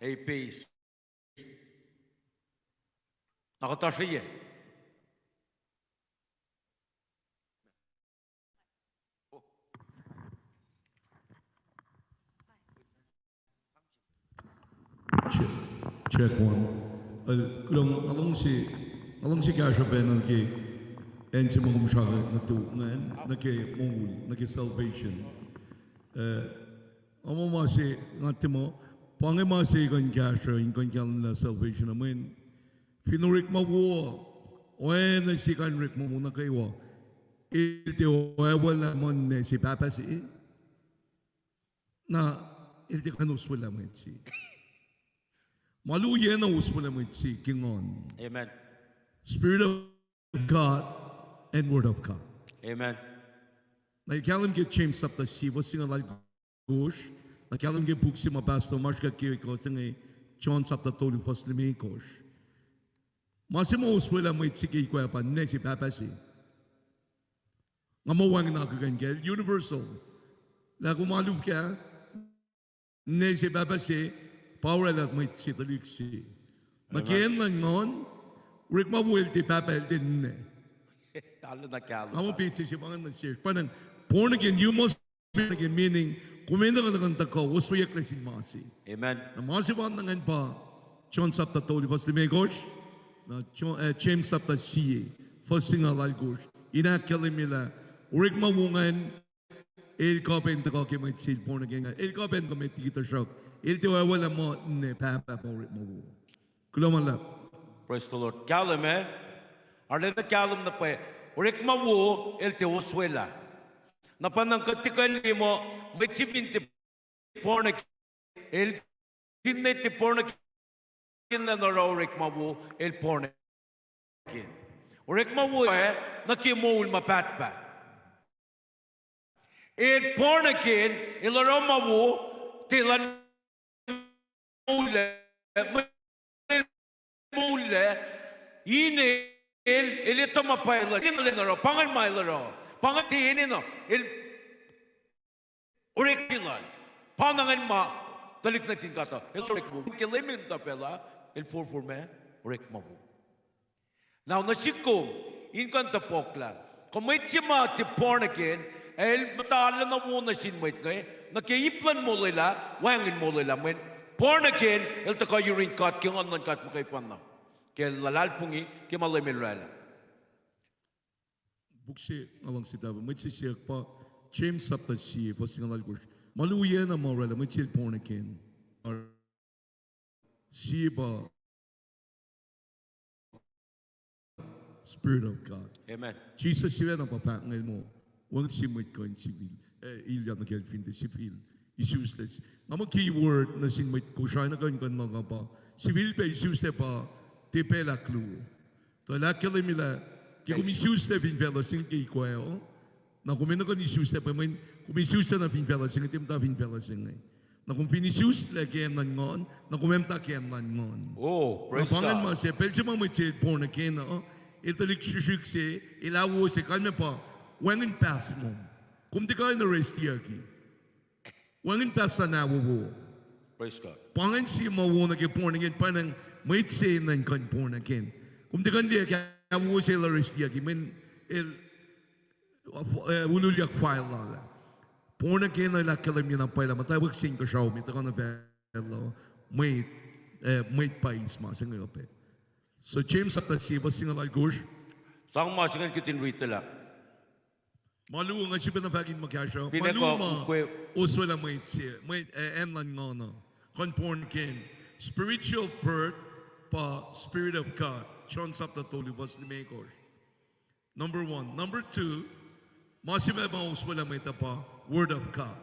ac ipeis. Na kuht oasr ye. Check, check one. Uh, kuloh, nga luhngse, nga luhngse kahsruh pacna nuh ke acn se ma kom sruhkwack nuh tok ingacn, nuh ke moul, nuh ke salvation. Uh, nga muh ma se, nga tiac muh, pa inge ma se kuh in kahsruh, in kuh in kahlwem lah salvation uh mweyen fin orekma wo, oacna se kain orekma wo nuh kwewa, el tiac oacwaclah muh ninac se pahpah se. Na, el tiac kuh in oswelah mwet se. Ma luo yen uh oswelah mwet se ke Nguhn. Amen. Spirit of God and Word of God. Amen. Na el kahlwem ke James sapta sie, fuhs singucul alkosr. Na kahlwem ke puk se ma pastor ma srihkak ke kuh se inge, John sapta tolu, fuhs limekohsr. Ma se ma oswelah mwet se ke ikoac pa ninac se pahpah se. Nga muh wacngihn akuhkuhin kac, universal. Lah kom alu fuhkah, ninac se pahpah se, pa oraclah mwet se tuhlihk se. Na ke acn luhn Nguhn, orekma wo el tiac pahpah, el tiac ninac. Nga muh petsac se pa ingacn nuh sesr. Pa ingacn, born again, you must born again, meaning, kom enenuh kuh in tuhkuh, osweyucklac sin ma se. Amen. Na ma se pa ingacn pa, John sapta tolu, fuhs limekohsr, na, James sapta sie, fuhs singucul alkosr. In ahkkahlwemye lah orekma wo ingacn, el kuh pac in tuhkuh ke mwet se el born again, el kuh pac in kuh met liki tuhsruhk el tiac oacwaclah muh ninac pahpah pa orekma wo. Kuloh ma luhlahp. Praise the Lord. Kahlwem ah, arulacna kahlwem na pwacye, orekma wo el tiac oswelah. Na pa na kuht tiac kuh in liye muh mwet se fin tiac born again, el finne tiac born again lah in oruh orekma wo, el born again. Orekma wo ah nuh ke moul ma pahtpaht. El born again, el oruh ma wo, tiac elan moul lac, mwe moul lac, in el, el etuh ma pwacye luhn, in el oruh, pa ingacn ma el oruh, pa ingacn tiac enenuh, el orek lal. Pa na ingacn ma tuhlihk nuhtin God uh, el orek moul. Ke Leum el muhta pacl ah, el forfor ma, orekma wo. Now, nuh sihk kom, in kuh in topuklah. Kuh mwet se ma tiac born again, el muhta lacna wo nuh sin mwet inge, nuh ke ip luhn molwelah, wacngihn molwelah, mweyen born again, el tuhkuh yurin God, ke Nguhn luhn God muhkwena. Ke luhlahlfongi, ke ma Leum el oraclah. Puk se nga luhngse tahfuh, mwet se siyuck pa, James sapta sie, fuhs singucul alkosr. Ma luo na ma oraclah, mwet se el born again. Sie pa Spirit of God. Amen. Jisus sifacna pa fahk inge muh, wacngihn sie mwet kuh in sifil, eh, ilyak nuh ke el fin tiac sifil isuslac. Nga muh key word nuh sin mwet Kosrae nuh kwewa in kuh in nuhnkuh pa, sifil pac isuslac pa, tiac pacl ahkluo. Tuh el ahkkahlwemye lah, ke kom isuslac fin facluh se inge ke ikoac uh, na kom enenuh kuh in isuslac pac mweyen kom isuslac nuh fin facluh se inge, tiac muhta fin facluh se inge. Na kom fin isuslac ke acn luhn Nguhn, na kom ac muhta ke acn luhn Nguhn. Na pa ingacn ma se, pacl se ma mwet se born again uh, el tuhlihk srihsrihk se, el ahwowo se, kalmac pa, wacngihn pahs lom. Kom tiac kuh in arrestiyucki. Wacngihn pahs luhn ahwowo. Pa ingacn sie ma wo nuh ke born again, pa ingacn mwet se enenuh in kuh in born again. Kom tiac kuh in liye ke ahwowo se el arrestiyucki, mweyen el, eh, ululyak file lal ah. Born again el ahkkahlwemye na pwacye lah muhtwacwacack se inkuhsrao me tuhkuh nuh facluh, mwet, eh, mwet pa eis ma se inge upac. So James sapta sie, fuhs singucul alkosr. Sang ma se ingacn kihtin ritilah. Ma luo, nga sifacna fahk in ma kahsruh. Ma luo ma oswelah mwet se, mwet, eh, acn luhn Nguhn uh, kuh in born again. Spiritual birth pa Spirit of God. John sapta tolu, fuhs limekohsr. Number one. Number two, ma se ma oswelah mwet uh pa Word of God.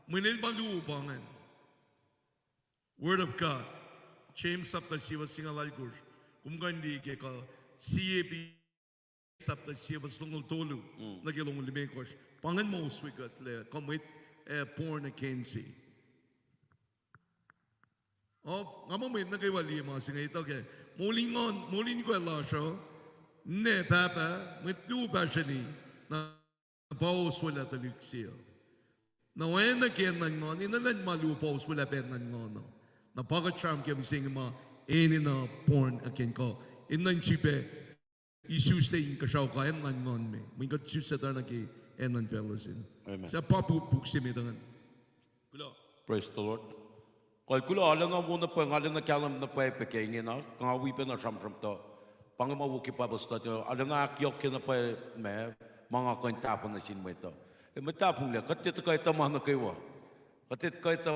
Mweyen el ma luo pa ingacn. Word of God. James sapta sie fuhs singucul alkosr. Kom kuh in liye ke kuh, sie Peter sapta sie fuhs longoul tolu, nuh ke longoul limekohsr. Pa ingacn ma oswe kuht lah kuh mwet, eh, born again se. O, nga muh mwet nuh kwewa liye ma se inge etuh kac. Moul in nguhn, moul in ikoac lasr uh, ninac, pahpah, mwet luo fahsrweni, na pa oswelah tuhlihk se uh. Na oacna ke acn luhn nguhn, enenuh in ma luo pa oswelah pac acn luhn nguhn uh. Na pa kuht sramsram ke mihsenge ma enenuh born again kuh enenuh in srihpac isuslac inkuhsrao kuh acn luhn nguhn me mweyen kuht isuslac tari nuh ke acn luhn facluh se. Amen. Sahp pa puk, puk se met ingacn. Kuloh. Praise the Lord. Kal kuloh, arulacna wo na pwacye, nga arulacna kahlwem na pwacye pac ke ingena, nga wi pacna sramsram tuh. Pa inge ma wo ke Bible study, arulacna ahkyohkye na pwacye ma, ma nga kuh in tahfuh nuh sin mwet uh. E, mwet tahfonglac, kuht tiac tuhkuh etuh ma nuh kwewa. Kuht tiac tuhkuh etuh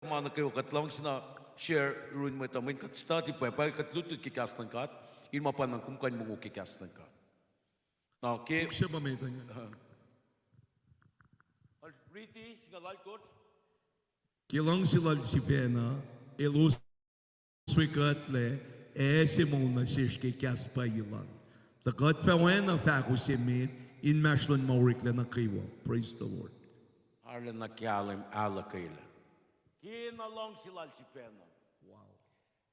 ma nuh kwewa, kuht luhngse na share yurin mwet uh, mweyen kuht study pwacye, pwacye kuht lutlut ke kahs luhn God, in ma pa na kom kuh in mongo ke kahs luhn God. Na ke, puk se pa met uh, riti singucul alkosr. Ke luhngse lal sifacna, elos oswe kuht lac, ase moul nuh sesr ke kahs pwacye lal. Tuh kuht fah oacna fahko se met, inmahsrlon ma oreklac nuh kwewa. Praise the Lord. Arulacna kahlwem ahluhkwelah. Ke na luhngse lal sifacna. Wow.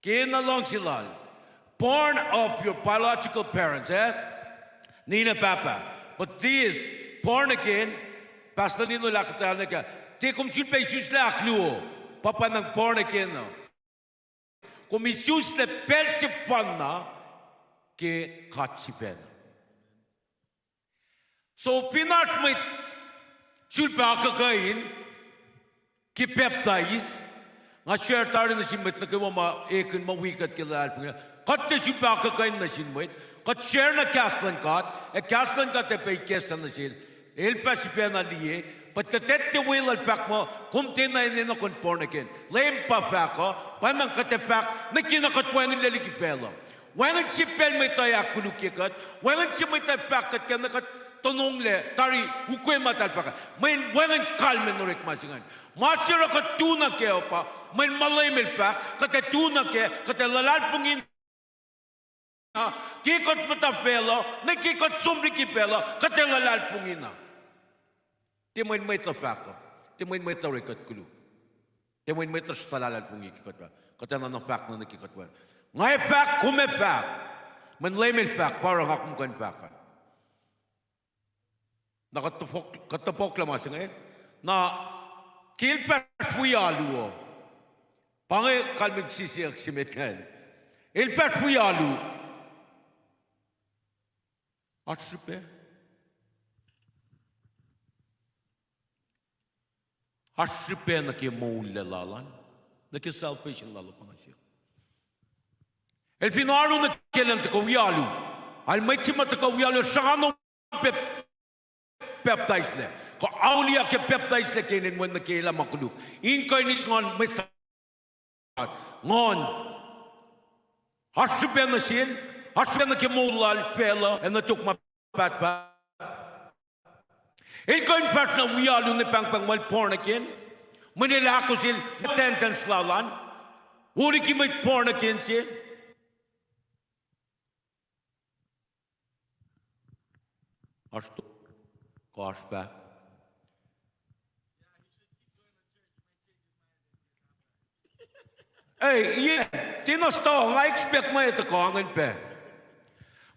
Ke na luhngse lal. Born of your biological parents, eh? Ninac pahpah. But this, born again, Pastor Lino el ahkuhtweyac nuh kac, tiac kom sulpac isuslac ahkluo, pa pwacnwacng born again uh. Kom isuslac pacl sefanna ke God sifacna. So fin oasr mwet sulpac akuhkuhin ke pacptais, nga share tari nuh sin mwet nuh kwewa ma ekihn ma wi kuht ke luhlahlfongi, kuht tiac sulpac akuhkuhin nuh sin mwet, kuht share na kahs luhn God, ac kahs luhn God ac pac ikacslah nuh sel, el fah sifacna liye, but kuht tiac tiac weluhl fahk muh kom tiacna enenuh kuh in born again. Leum pa fahk uh, pwacnwacng kuht ac fahk nuh ke na kuht wacngihnlac liki facluh. Wacngihn sie pacl mwet uh ac ahkkolukye kuht, wacngihn sie mwet uh ac fahk kuht ke na kuht tononglac tari ukwe ma eltahl fahk uh. Mweyen wacngihn kalmacn orekma se ingacn. Ma se oruh kuht tu nuh kac uh pa mweyen ma Leum el fahk, kuht ac tu nuh kac, kuht ac luhlahlfongi na ke kuht muhta facluh, nuh ke kuht som liki facluh, kuht ac luhlahlfongi na. Tiac mweyen mwet uh fahk uh, tiac mweyen mwet uh orek kuht koluk, tiac mweyen mwet uh suhlahlahlfongi ke kuht uh, kuht ac na fahk na nuh ke kuht wacngihn. Nga ac fahk, kom ac fahk. Mweyen Leum el fahk, pa oruh nga kom kuh in fahk uh. Na kuht topuk-, kuht topuklah ma se inge. Na ke el fahsr wi alu uh, pa inge kalmac sisiyuck se met an. El fahsr wi alu. Oasr srihpac? Oasr srihpac nuh ke moul lal an, nuh ke salvation lal uh, pa inge se. El fin oaru nuh ke el in tuhkuh wi alu, el mwet se ma tuhkuh wi alu, sruhnga pac pacptaislac, kuh auliyak ke pacptaislac ke inen Wen nuh ke El ac ma koluk, in kuh in eis Nguhn Muhsahi. Nguhn. Oasr srihpac nuh sel, oasr srihpac nuh ke moul lal facluh ac nuh tok ma pahtpaht. El kuh in fahsr na wi alu na pahngpahng muh el born again, mweyen el ahkos el attendance lal an, wo liki mwet born again se. Oasr to-, kuh oasr pac. Ei, ye, tiacna sto, nga expect ma etuh kuh ingacn pac.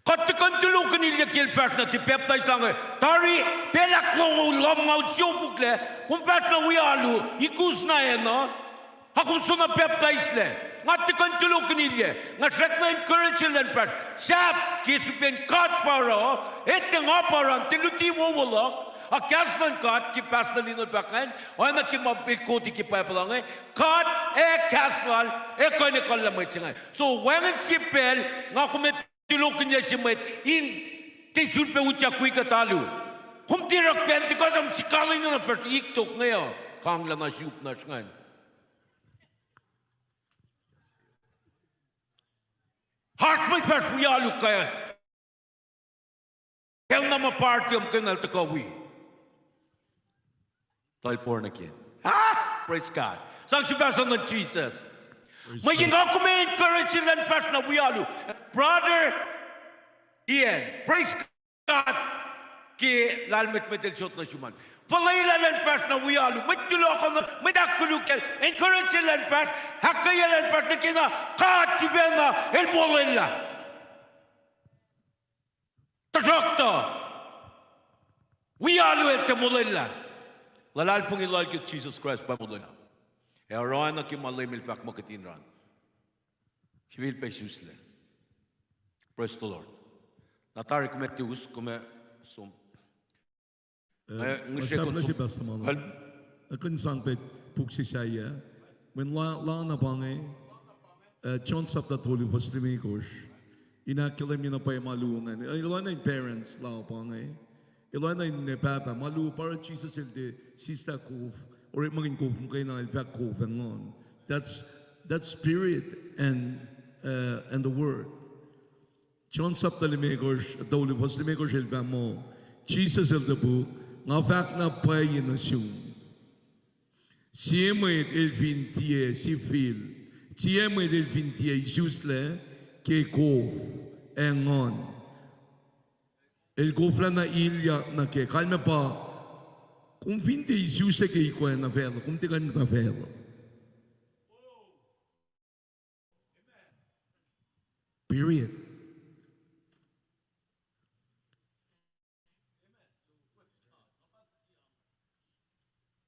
Kuht tuhkuh in tulokihn ilyak ke el fahsr na ke pacptais lal inge. Tari pacl ahklongoul lumngaul siofok lac, kom fahsr na wi alu, ikus na acn uh, ac kom soenna pacptaislac. Nga tuhkuh in tulokihn ilyak, nga srackna encourage elan fahsr. Sahp ke srihpen God pa oruh, etuh nga pa oruh, tiac luti wowo luhk, a kahs luhn God ke Pastor Lino el fahk ingacn, oacna ke ma el koti ke Bible inge, God ac kahs lal ac kuh in ekuhllah mwet se inge. So wacngihn sie pacl nga kom ac tulokihn yac se mwet in tiac sulpac utyak wi kuht alu. Kom tiac oruh pacl, tiac kuh som sikalin na pa ik tok inge uh, kanglah na sruhp na srngan. Oasr mwet fahsr wi alu kac. Kacl na ma party om kena el tuhkuh wi. Tuh el born again. Ah, praise God. Sang srihpac sang nuh Jesus. Mweyen nga kom encourage luhn fahsr na wi alu. Brother Ian, praise God, ke lahlmwetmwet el sot nuh sum an. Fuhlwelah luhn fahsr na wi alu. Mwet tuhlohkohn, mwet ahkkoluk kacl, encourage luhn fahsr, ahkkweye luhn fahsr nuh ke na God sifacna el molwelah. Tuhsruhktuh wi alu el tiac molwelah. Luhlahlfongi lal ke Jisus Kraist pa molwelah. Ac oruh oacna ke ma Leum el fahk muh kihtin run. Sifilpac isuslac. Praise the Lord. Na tari kom ac tus, kom ac som. Eh, ngihsre kom se pastor ma la. Ac kuh in sang pac puk se sahyac. Mweyen la, la na pa inge, eh, John sapta tolu fuhs limekohsr. In ahkkahlwemye na pwacye ma luo ingacn. Eh, elos na in parents la pa inge. Elos na in pahpah ma luo, pa oruh Jisus el tiac sislah kof, orekmakihn kof muhkwena, el fahk kof ac nguhn. That's, that's spirit and, uh, and the word. John sapta limekohsr, tolu fuhs limekohsr el fahk muh, Jisus el topuk, nga fahk na pwacye nuh sum. Sie mwet el fin tiac sifil, sie mwet el fin tiac isuslac ke kof ac nguhn, el koflah na ilyak nuh kac. Kalmac pa, kom fin tiac isuslac ke ikoac na facluh, kom tiac kuh in muhta facluh. Period.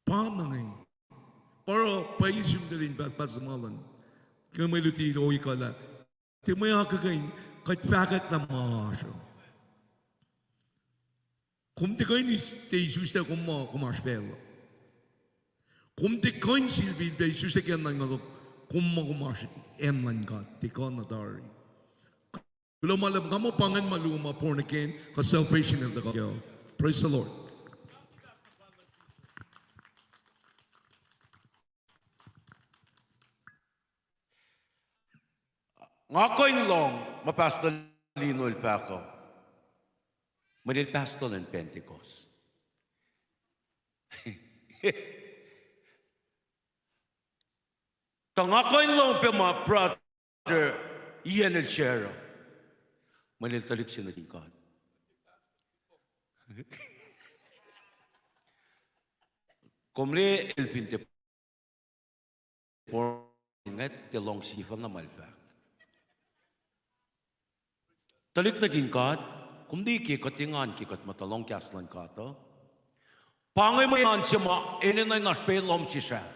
Pa inge. Pa oruh pwacye sum tuh in fahk pastor ma luhn. Ke mwe luti oikolah. Tiac mwe akuhkuhin, kuht fahkwack na ma oasr uh. Kom tiac kuh in tiac isuslac kom muh kom oasr facluh. Kom tiac kuh in sifilpac isuslac ke acn luhn God, kom muh kom oasr acn luhn God, tiac kuh na tari. Kuloh ma luhlahp, nga muh pa ingacn ma luo ma born again, kuh salvation el tuhkuh. Praise the Lord. Nga kuh in lohng ma Pastor Lino el fahk uh. Mweyen el pastor luhn Pentecost. Tuh nga kuh in lohng pac ma brother Ian el share uh. Mweyen el tuhlihk se nuhtin God. Kom liye el fin tiac born, nga tiac lohng sifacna ma el fahk. Tuhlihk nuhtin God, kom liye ke kuht engan ke kuht muhta lohng kahs luhn God uh. Pa inge mwe engan se ma enenuh in oasr pac lohm sesr ah.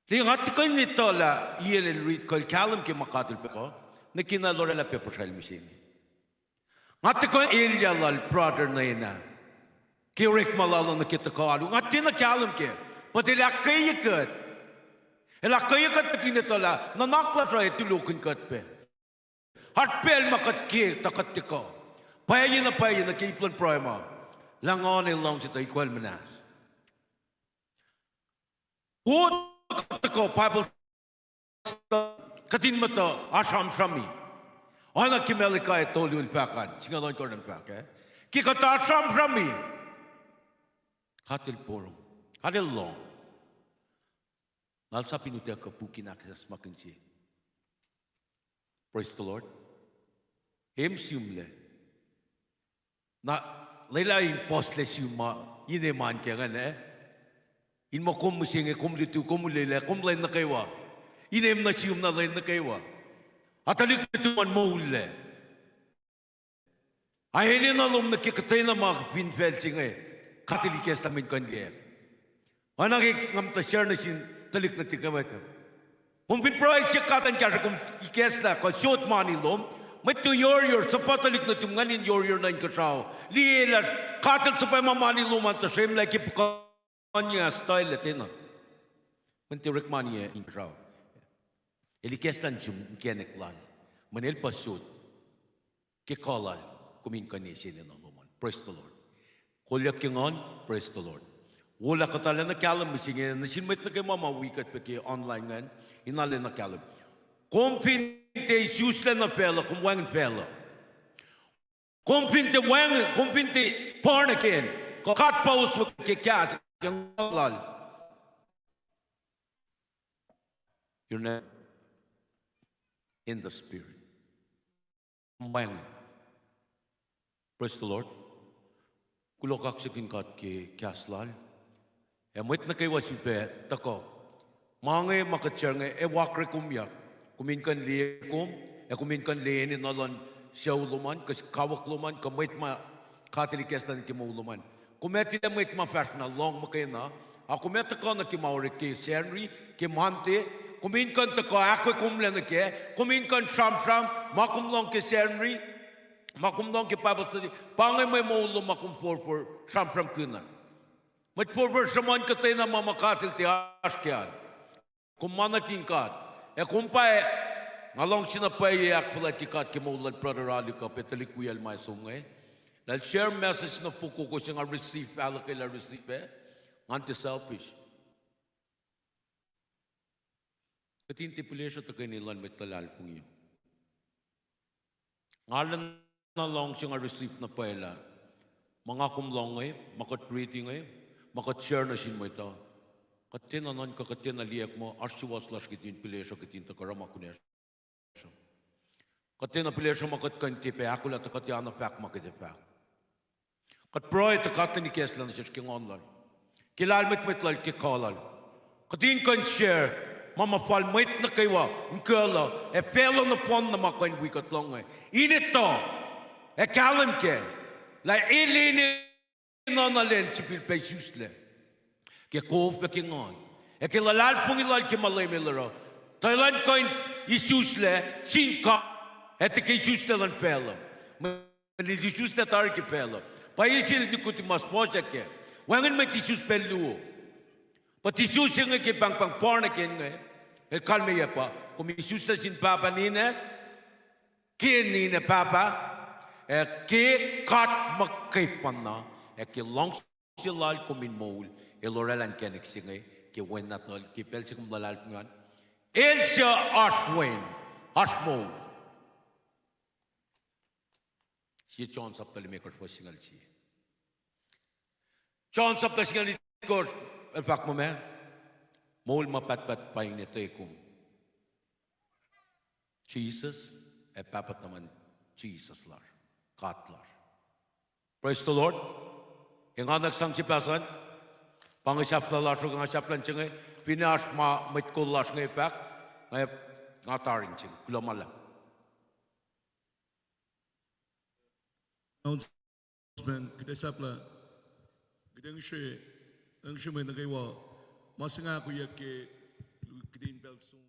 Liye, nga tiac kuh in etuh lah Ian el riti kuh el kahlwem ke ma God el fahk uh, nuh ke na el oraclah pac puhsrail mihsenge. Nga tiac kuh in elyah lal brother nuh ena ke orekma lal uh nuh ke tuhkuh alu. Nga tiacna kahlwem kac, but el ahkkweye kuht. El ahkkweye kuht in etuh lah nuhnak lasr uh ac tulokihn kuht pac. Oasr pacl ma kuht ke tuh kuht tuhkuh. Pwacye na pwacye nuh ke ip luhn pruhe ma, lah Nguhn El luhngse tuh equal muhnahs. Wo, kuht tuhkuh Bible, kuht in muhta asramsrami. Oacna ke Malachi tolu el fahk an, singucul ohnkohsr an fahk ah, ke kuht asramsrami, God El porongo, God El lohng. Nga sap in utuckuh puk in ahkacsmakihnye. Praise the Lord. Em sihmlac. Na, lwelah in puhslac sihm ma inem an ke ingacn ah. In muh kom mihsenge, kom lutu, kom ulwelah, kom lwen nuh kwewa. Inem nuh sum na lwen nuh kwewa. Ac tuhlihk nuhtum an moul lac. Ac enenuh lom nuh ke kuhtwena ma fin facl se inge, God El ikacslah mwe kuh in liye. Oacna ke nga muhta share nuh sin tuhlihk nuhtihk ah, kom fin pruhe siyuck God in kahsruh kom ikacslah kuh sot mani lom, mwet tu yohrohr, suhpuh tuhlihk nuhtum ingacn in yohrohr nuh inkuhsrao. Liye lah God El suhpwacma mani lom an tuh srwemlah ke puhkuhnyuck ah, style ah tiacna. Mweyen tiac orekma inge inkuhsrao. El ikacslah nuh sum inkacnek lal. Mweyen el puhsot ke kuh lal, kom in kuh in enenuh lom an. Praise the Lord. Kolyuck ke Nguhn, praise the Lord. Wo lah kuht arulacna kahlwem mihsenge nuh sin mwet nuh kwewa ma wi kuht pac ke online ingacn, in arulacna kahlwem. Kom fin tiac isuslac nuh facluh, kom wacngihn facluh. Kom fin tiac wacngihn, kom fin tiac born again, kuh God pa oswe ke kahs, ke Nguhn lal. You're never in the spirit. Wacngihn. Praise the Lord. Kuloh kaksakihn God ke kahs lal. Ac mwet nuh kwewa sifilpac tuhkuh. Ma inge ma kuht share inge ac wakre komyak. Kom in kuh in liye kom, ac kom in kuh in liye enenuh luhn sucu lom an, kuh kawuck lom an, kuh mwet ma God El ikacslah nuh ke moul lom an. Kom ac tilac mwet ma fahsr na lohng muhkwena, a kom ac tuhkuh nuh ke ma orek ke Sacnri, ke Monday, kom in kuh in tuhkuh ahkolah kom lac nuh kac, kom in kuh in sramsram ma kom lohng ke Sacnri, ma kom lohng ke Bible study, pa inge mwe moul lom ma kom forfor sramsramkihn ah. Mwet forfor sruhmuhn kuhtwena ma ma God El tiac oasr ke an. Kom ma nuhtin God. Ac kom pa, nga luhngse na pwacye ahkfuhlwactye God ke moul lal brother Alu kuh pac tuhlihk wiyacl ma som inge. Lal share message na fokoko se nga receive, ahluhkwelah receive ah. Ngan tiac selfish. Kuht in tiac pihlesruh tuhkweni luhn mwet luhlahlfongi. Nga lwen na luhngse nga receive na pwacye lah ma nga kom lohng inge, ma kuht riti inge, ma kuht share nuh sin mwet uh, kuht tiacna nuhnkuh, kuht tiacna liyeyuck muh oasr suwohs lasr kihtin pihlesruh, kihtin tuhkuh oruh ma kunacsr. Kuht tiacna pihlesruh ma kuht kuh in tiac pac ahkolah tuh kuht ac na fahk ma kuht ac fahk. Kuht pruhe tuh God El ikacslah nuh sesr ke nguhn lal, ke lahlmwetmwet lal, ke kuh lal. Kuht in kuh in share ma ma fal mwet nuh kwewa in kuh lah ac facluh nohfohn na ma kuh in wi kuht lohng inge. In etuh ac kahlwem kac lah el enenuh na lwen sifilpac isuslac ke kof ac ke nguhn, ac ke luhlahlfongi lal ke ma Leum El oruh, tuh elan kuh in isuslac sin God, ac tuh ke isuslac luhn facluh. Mweyen el isuslac tari ke facluh. Pwacye sel Nicodemus, fuhsr ac kac. Wacngihn mwet isus pacl luo. But isus inge ke pahngpahng born again inge, el kalmeyac pa kom isuslac sin pahpah ninac, ke ninac pahpah, ac ke God muhkwena, ac ke luhngse lal kom in moul, el oraclah inkacnek se inge ke wen nahtuhl, ke pacl se kom luhlahlfongi an. El suc oasr wen, oasr moul. Sie John sapta limekohsr fuhs singucul sie. John sapta singucul itkohsr, el fahk muh meac? Moul ma pahtpaht pa in etuh kom, Jisus, ac Pahpah tuhmun Jisus lasr, God lasr. Praise the Lord. Engan sang se pahsan, pa inge sahflah lasr uh, nga sahflah se inge, finne oasr ma mwet kol lasr inge fahk, nga, nga tari se inge, kuloh ma luhlahp. Announcement, kuht ac sahflah, kuht ac ngihsre, ngihsre mwet nuh kwewa, ma se nga ahkoeyuck ke, kuht in pacl som.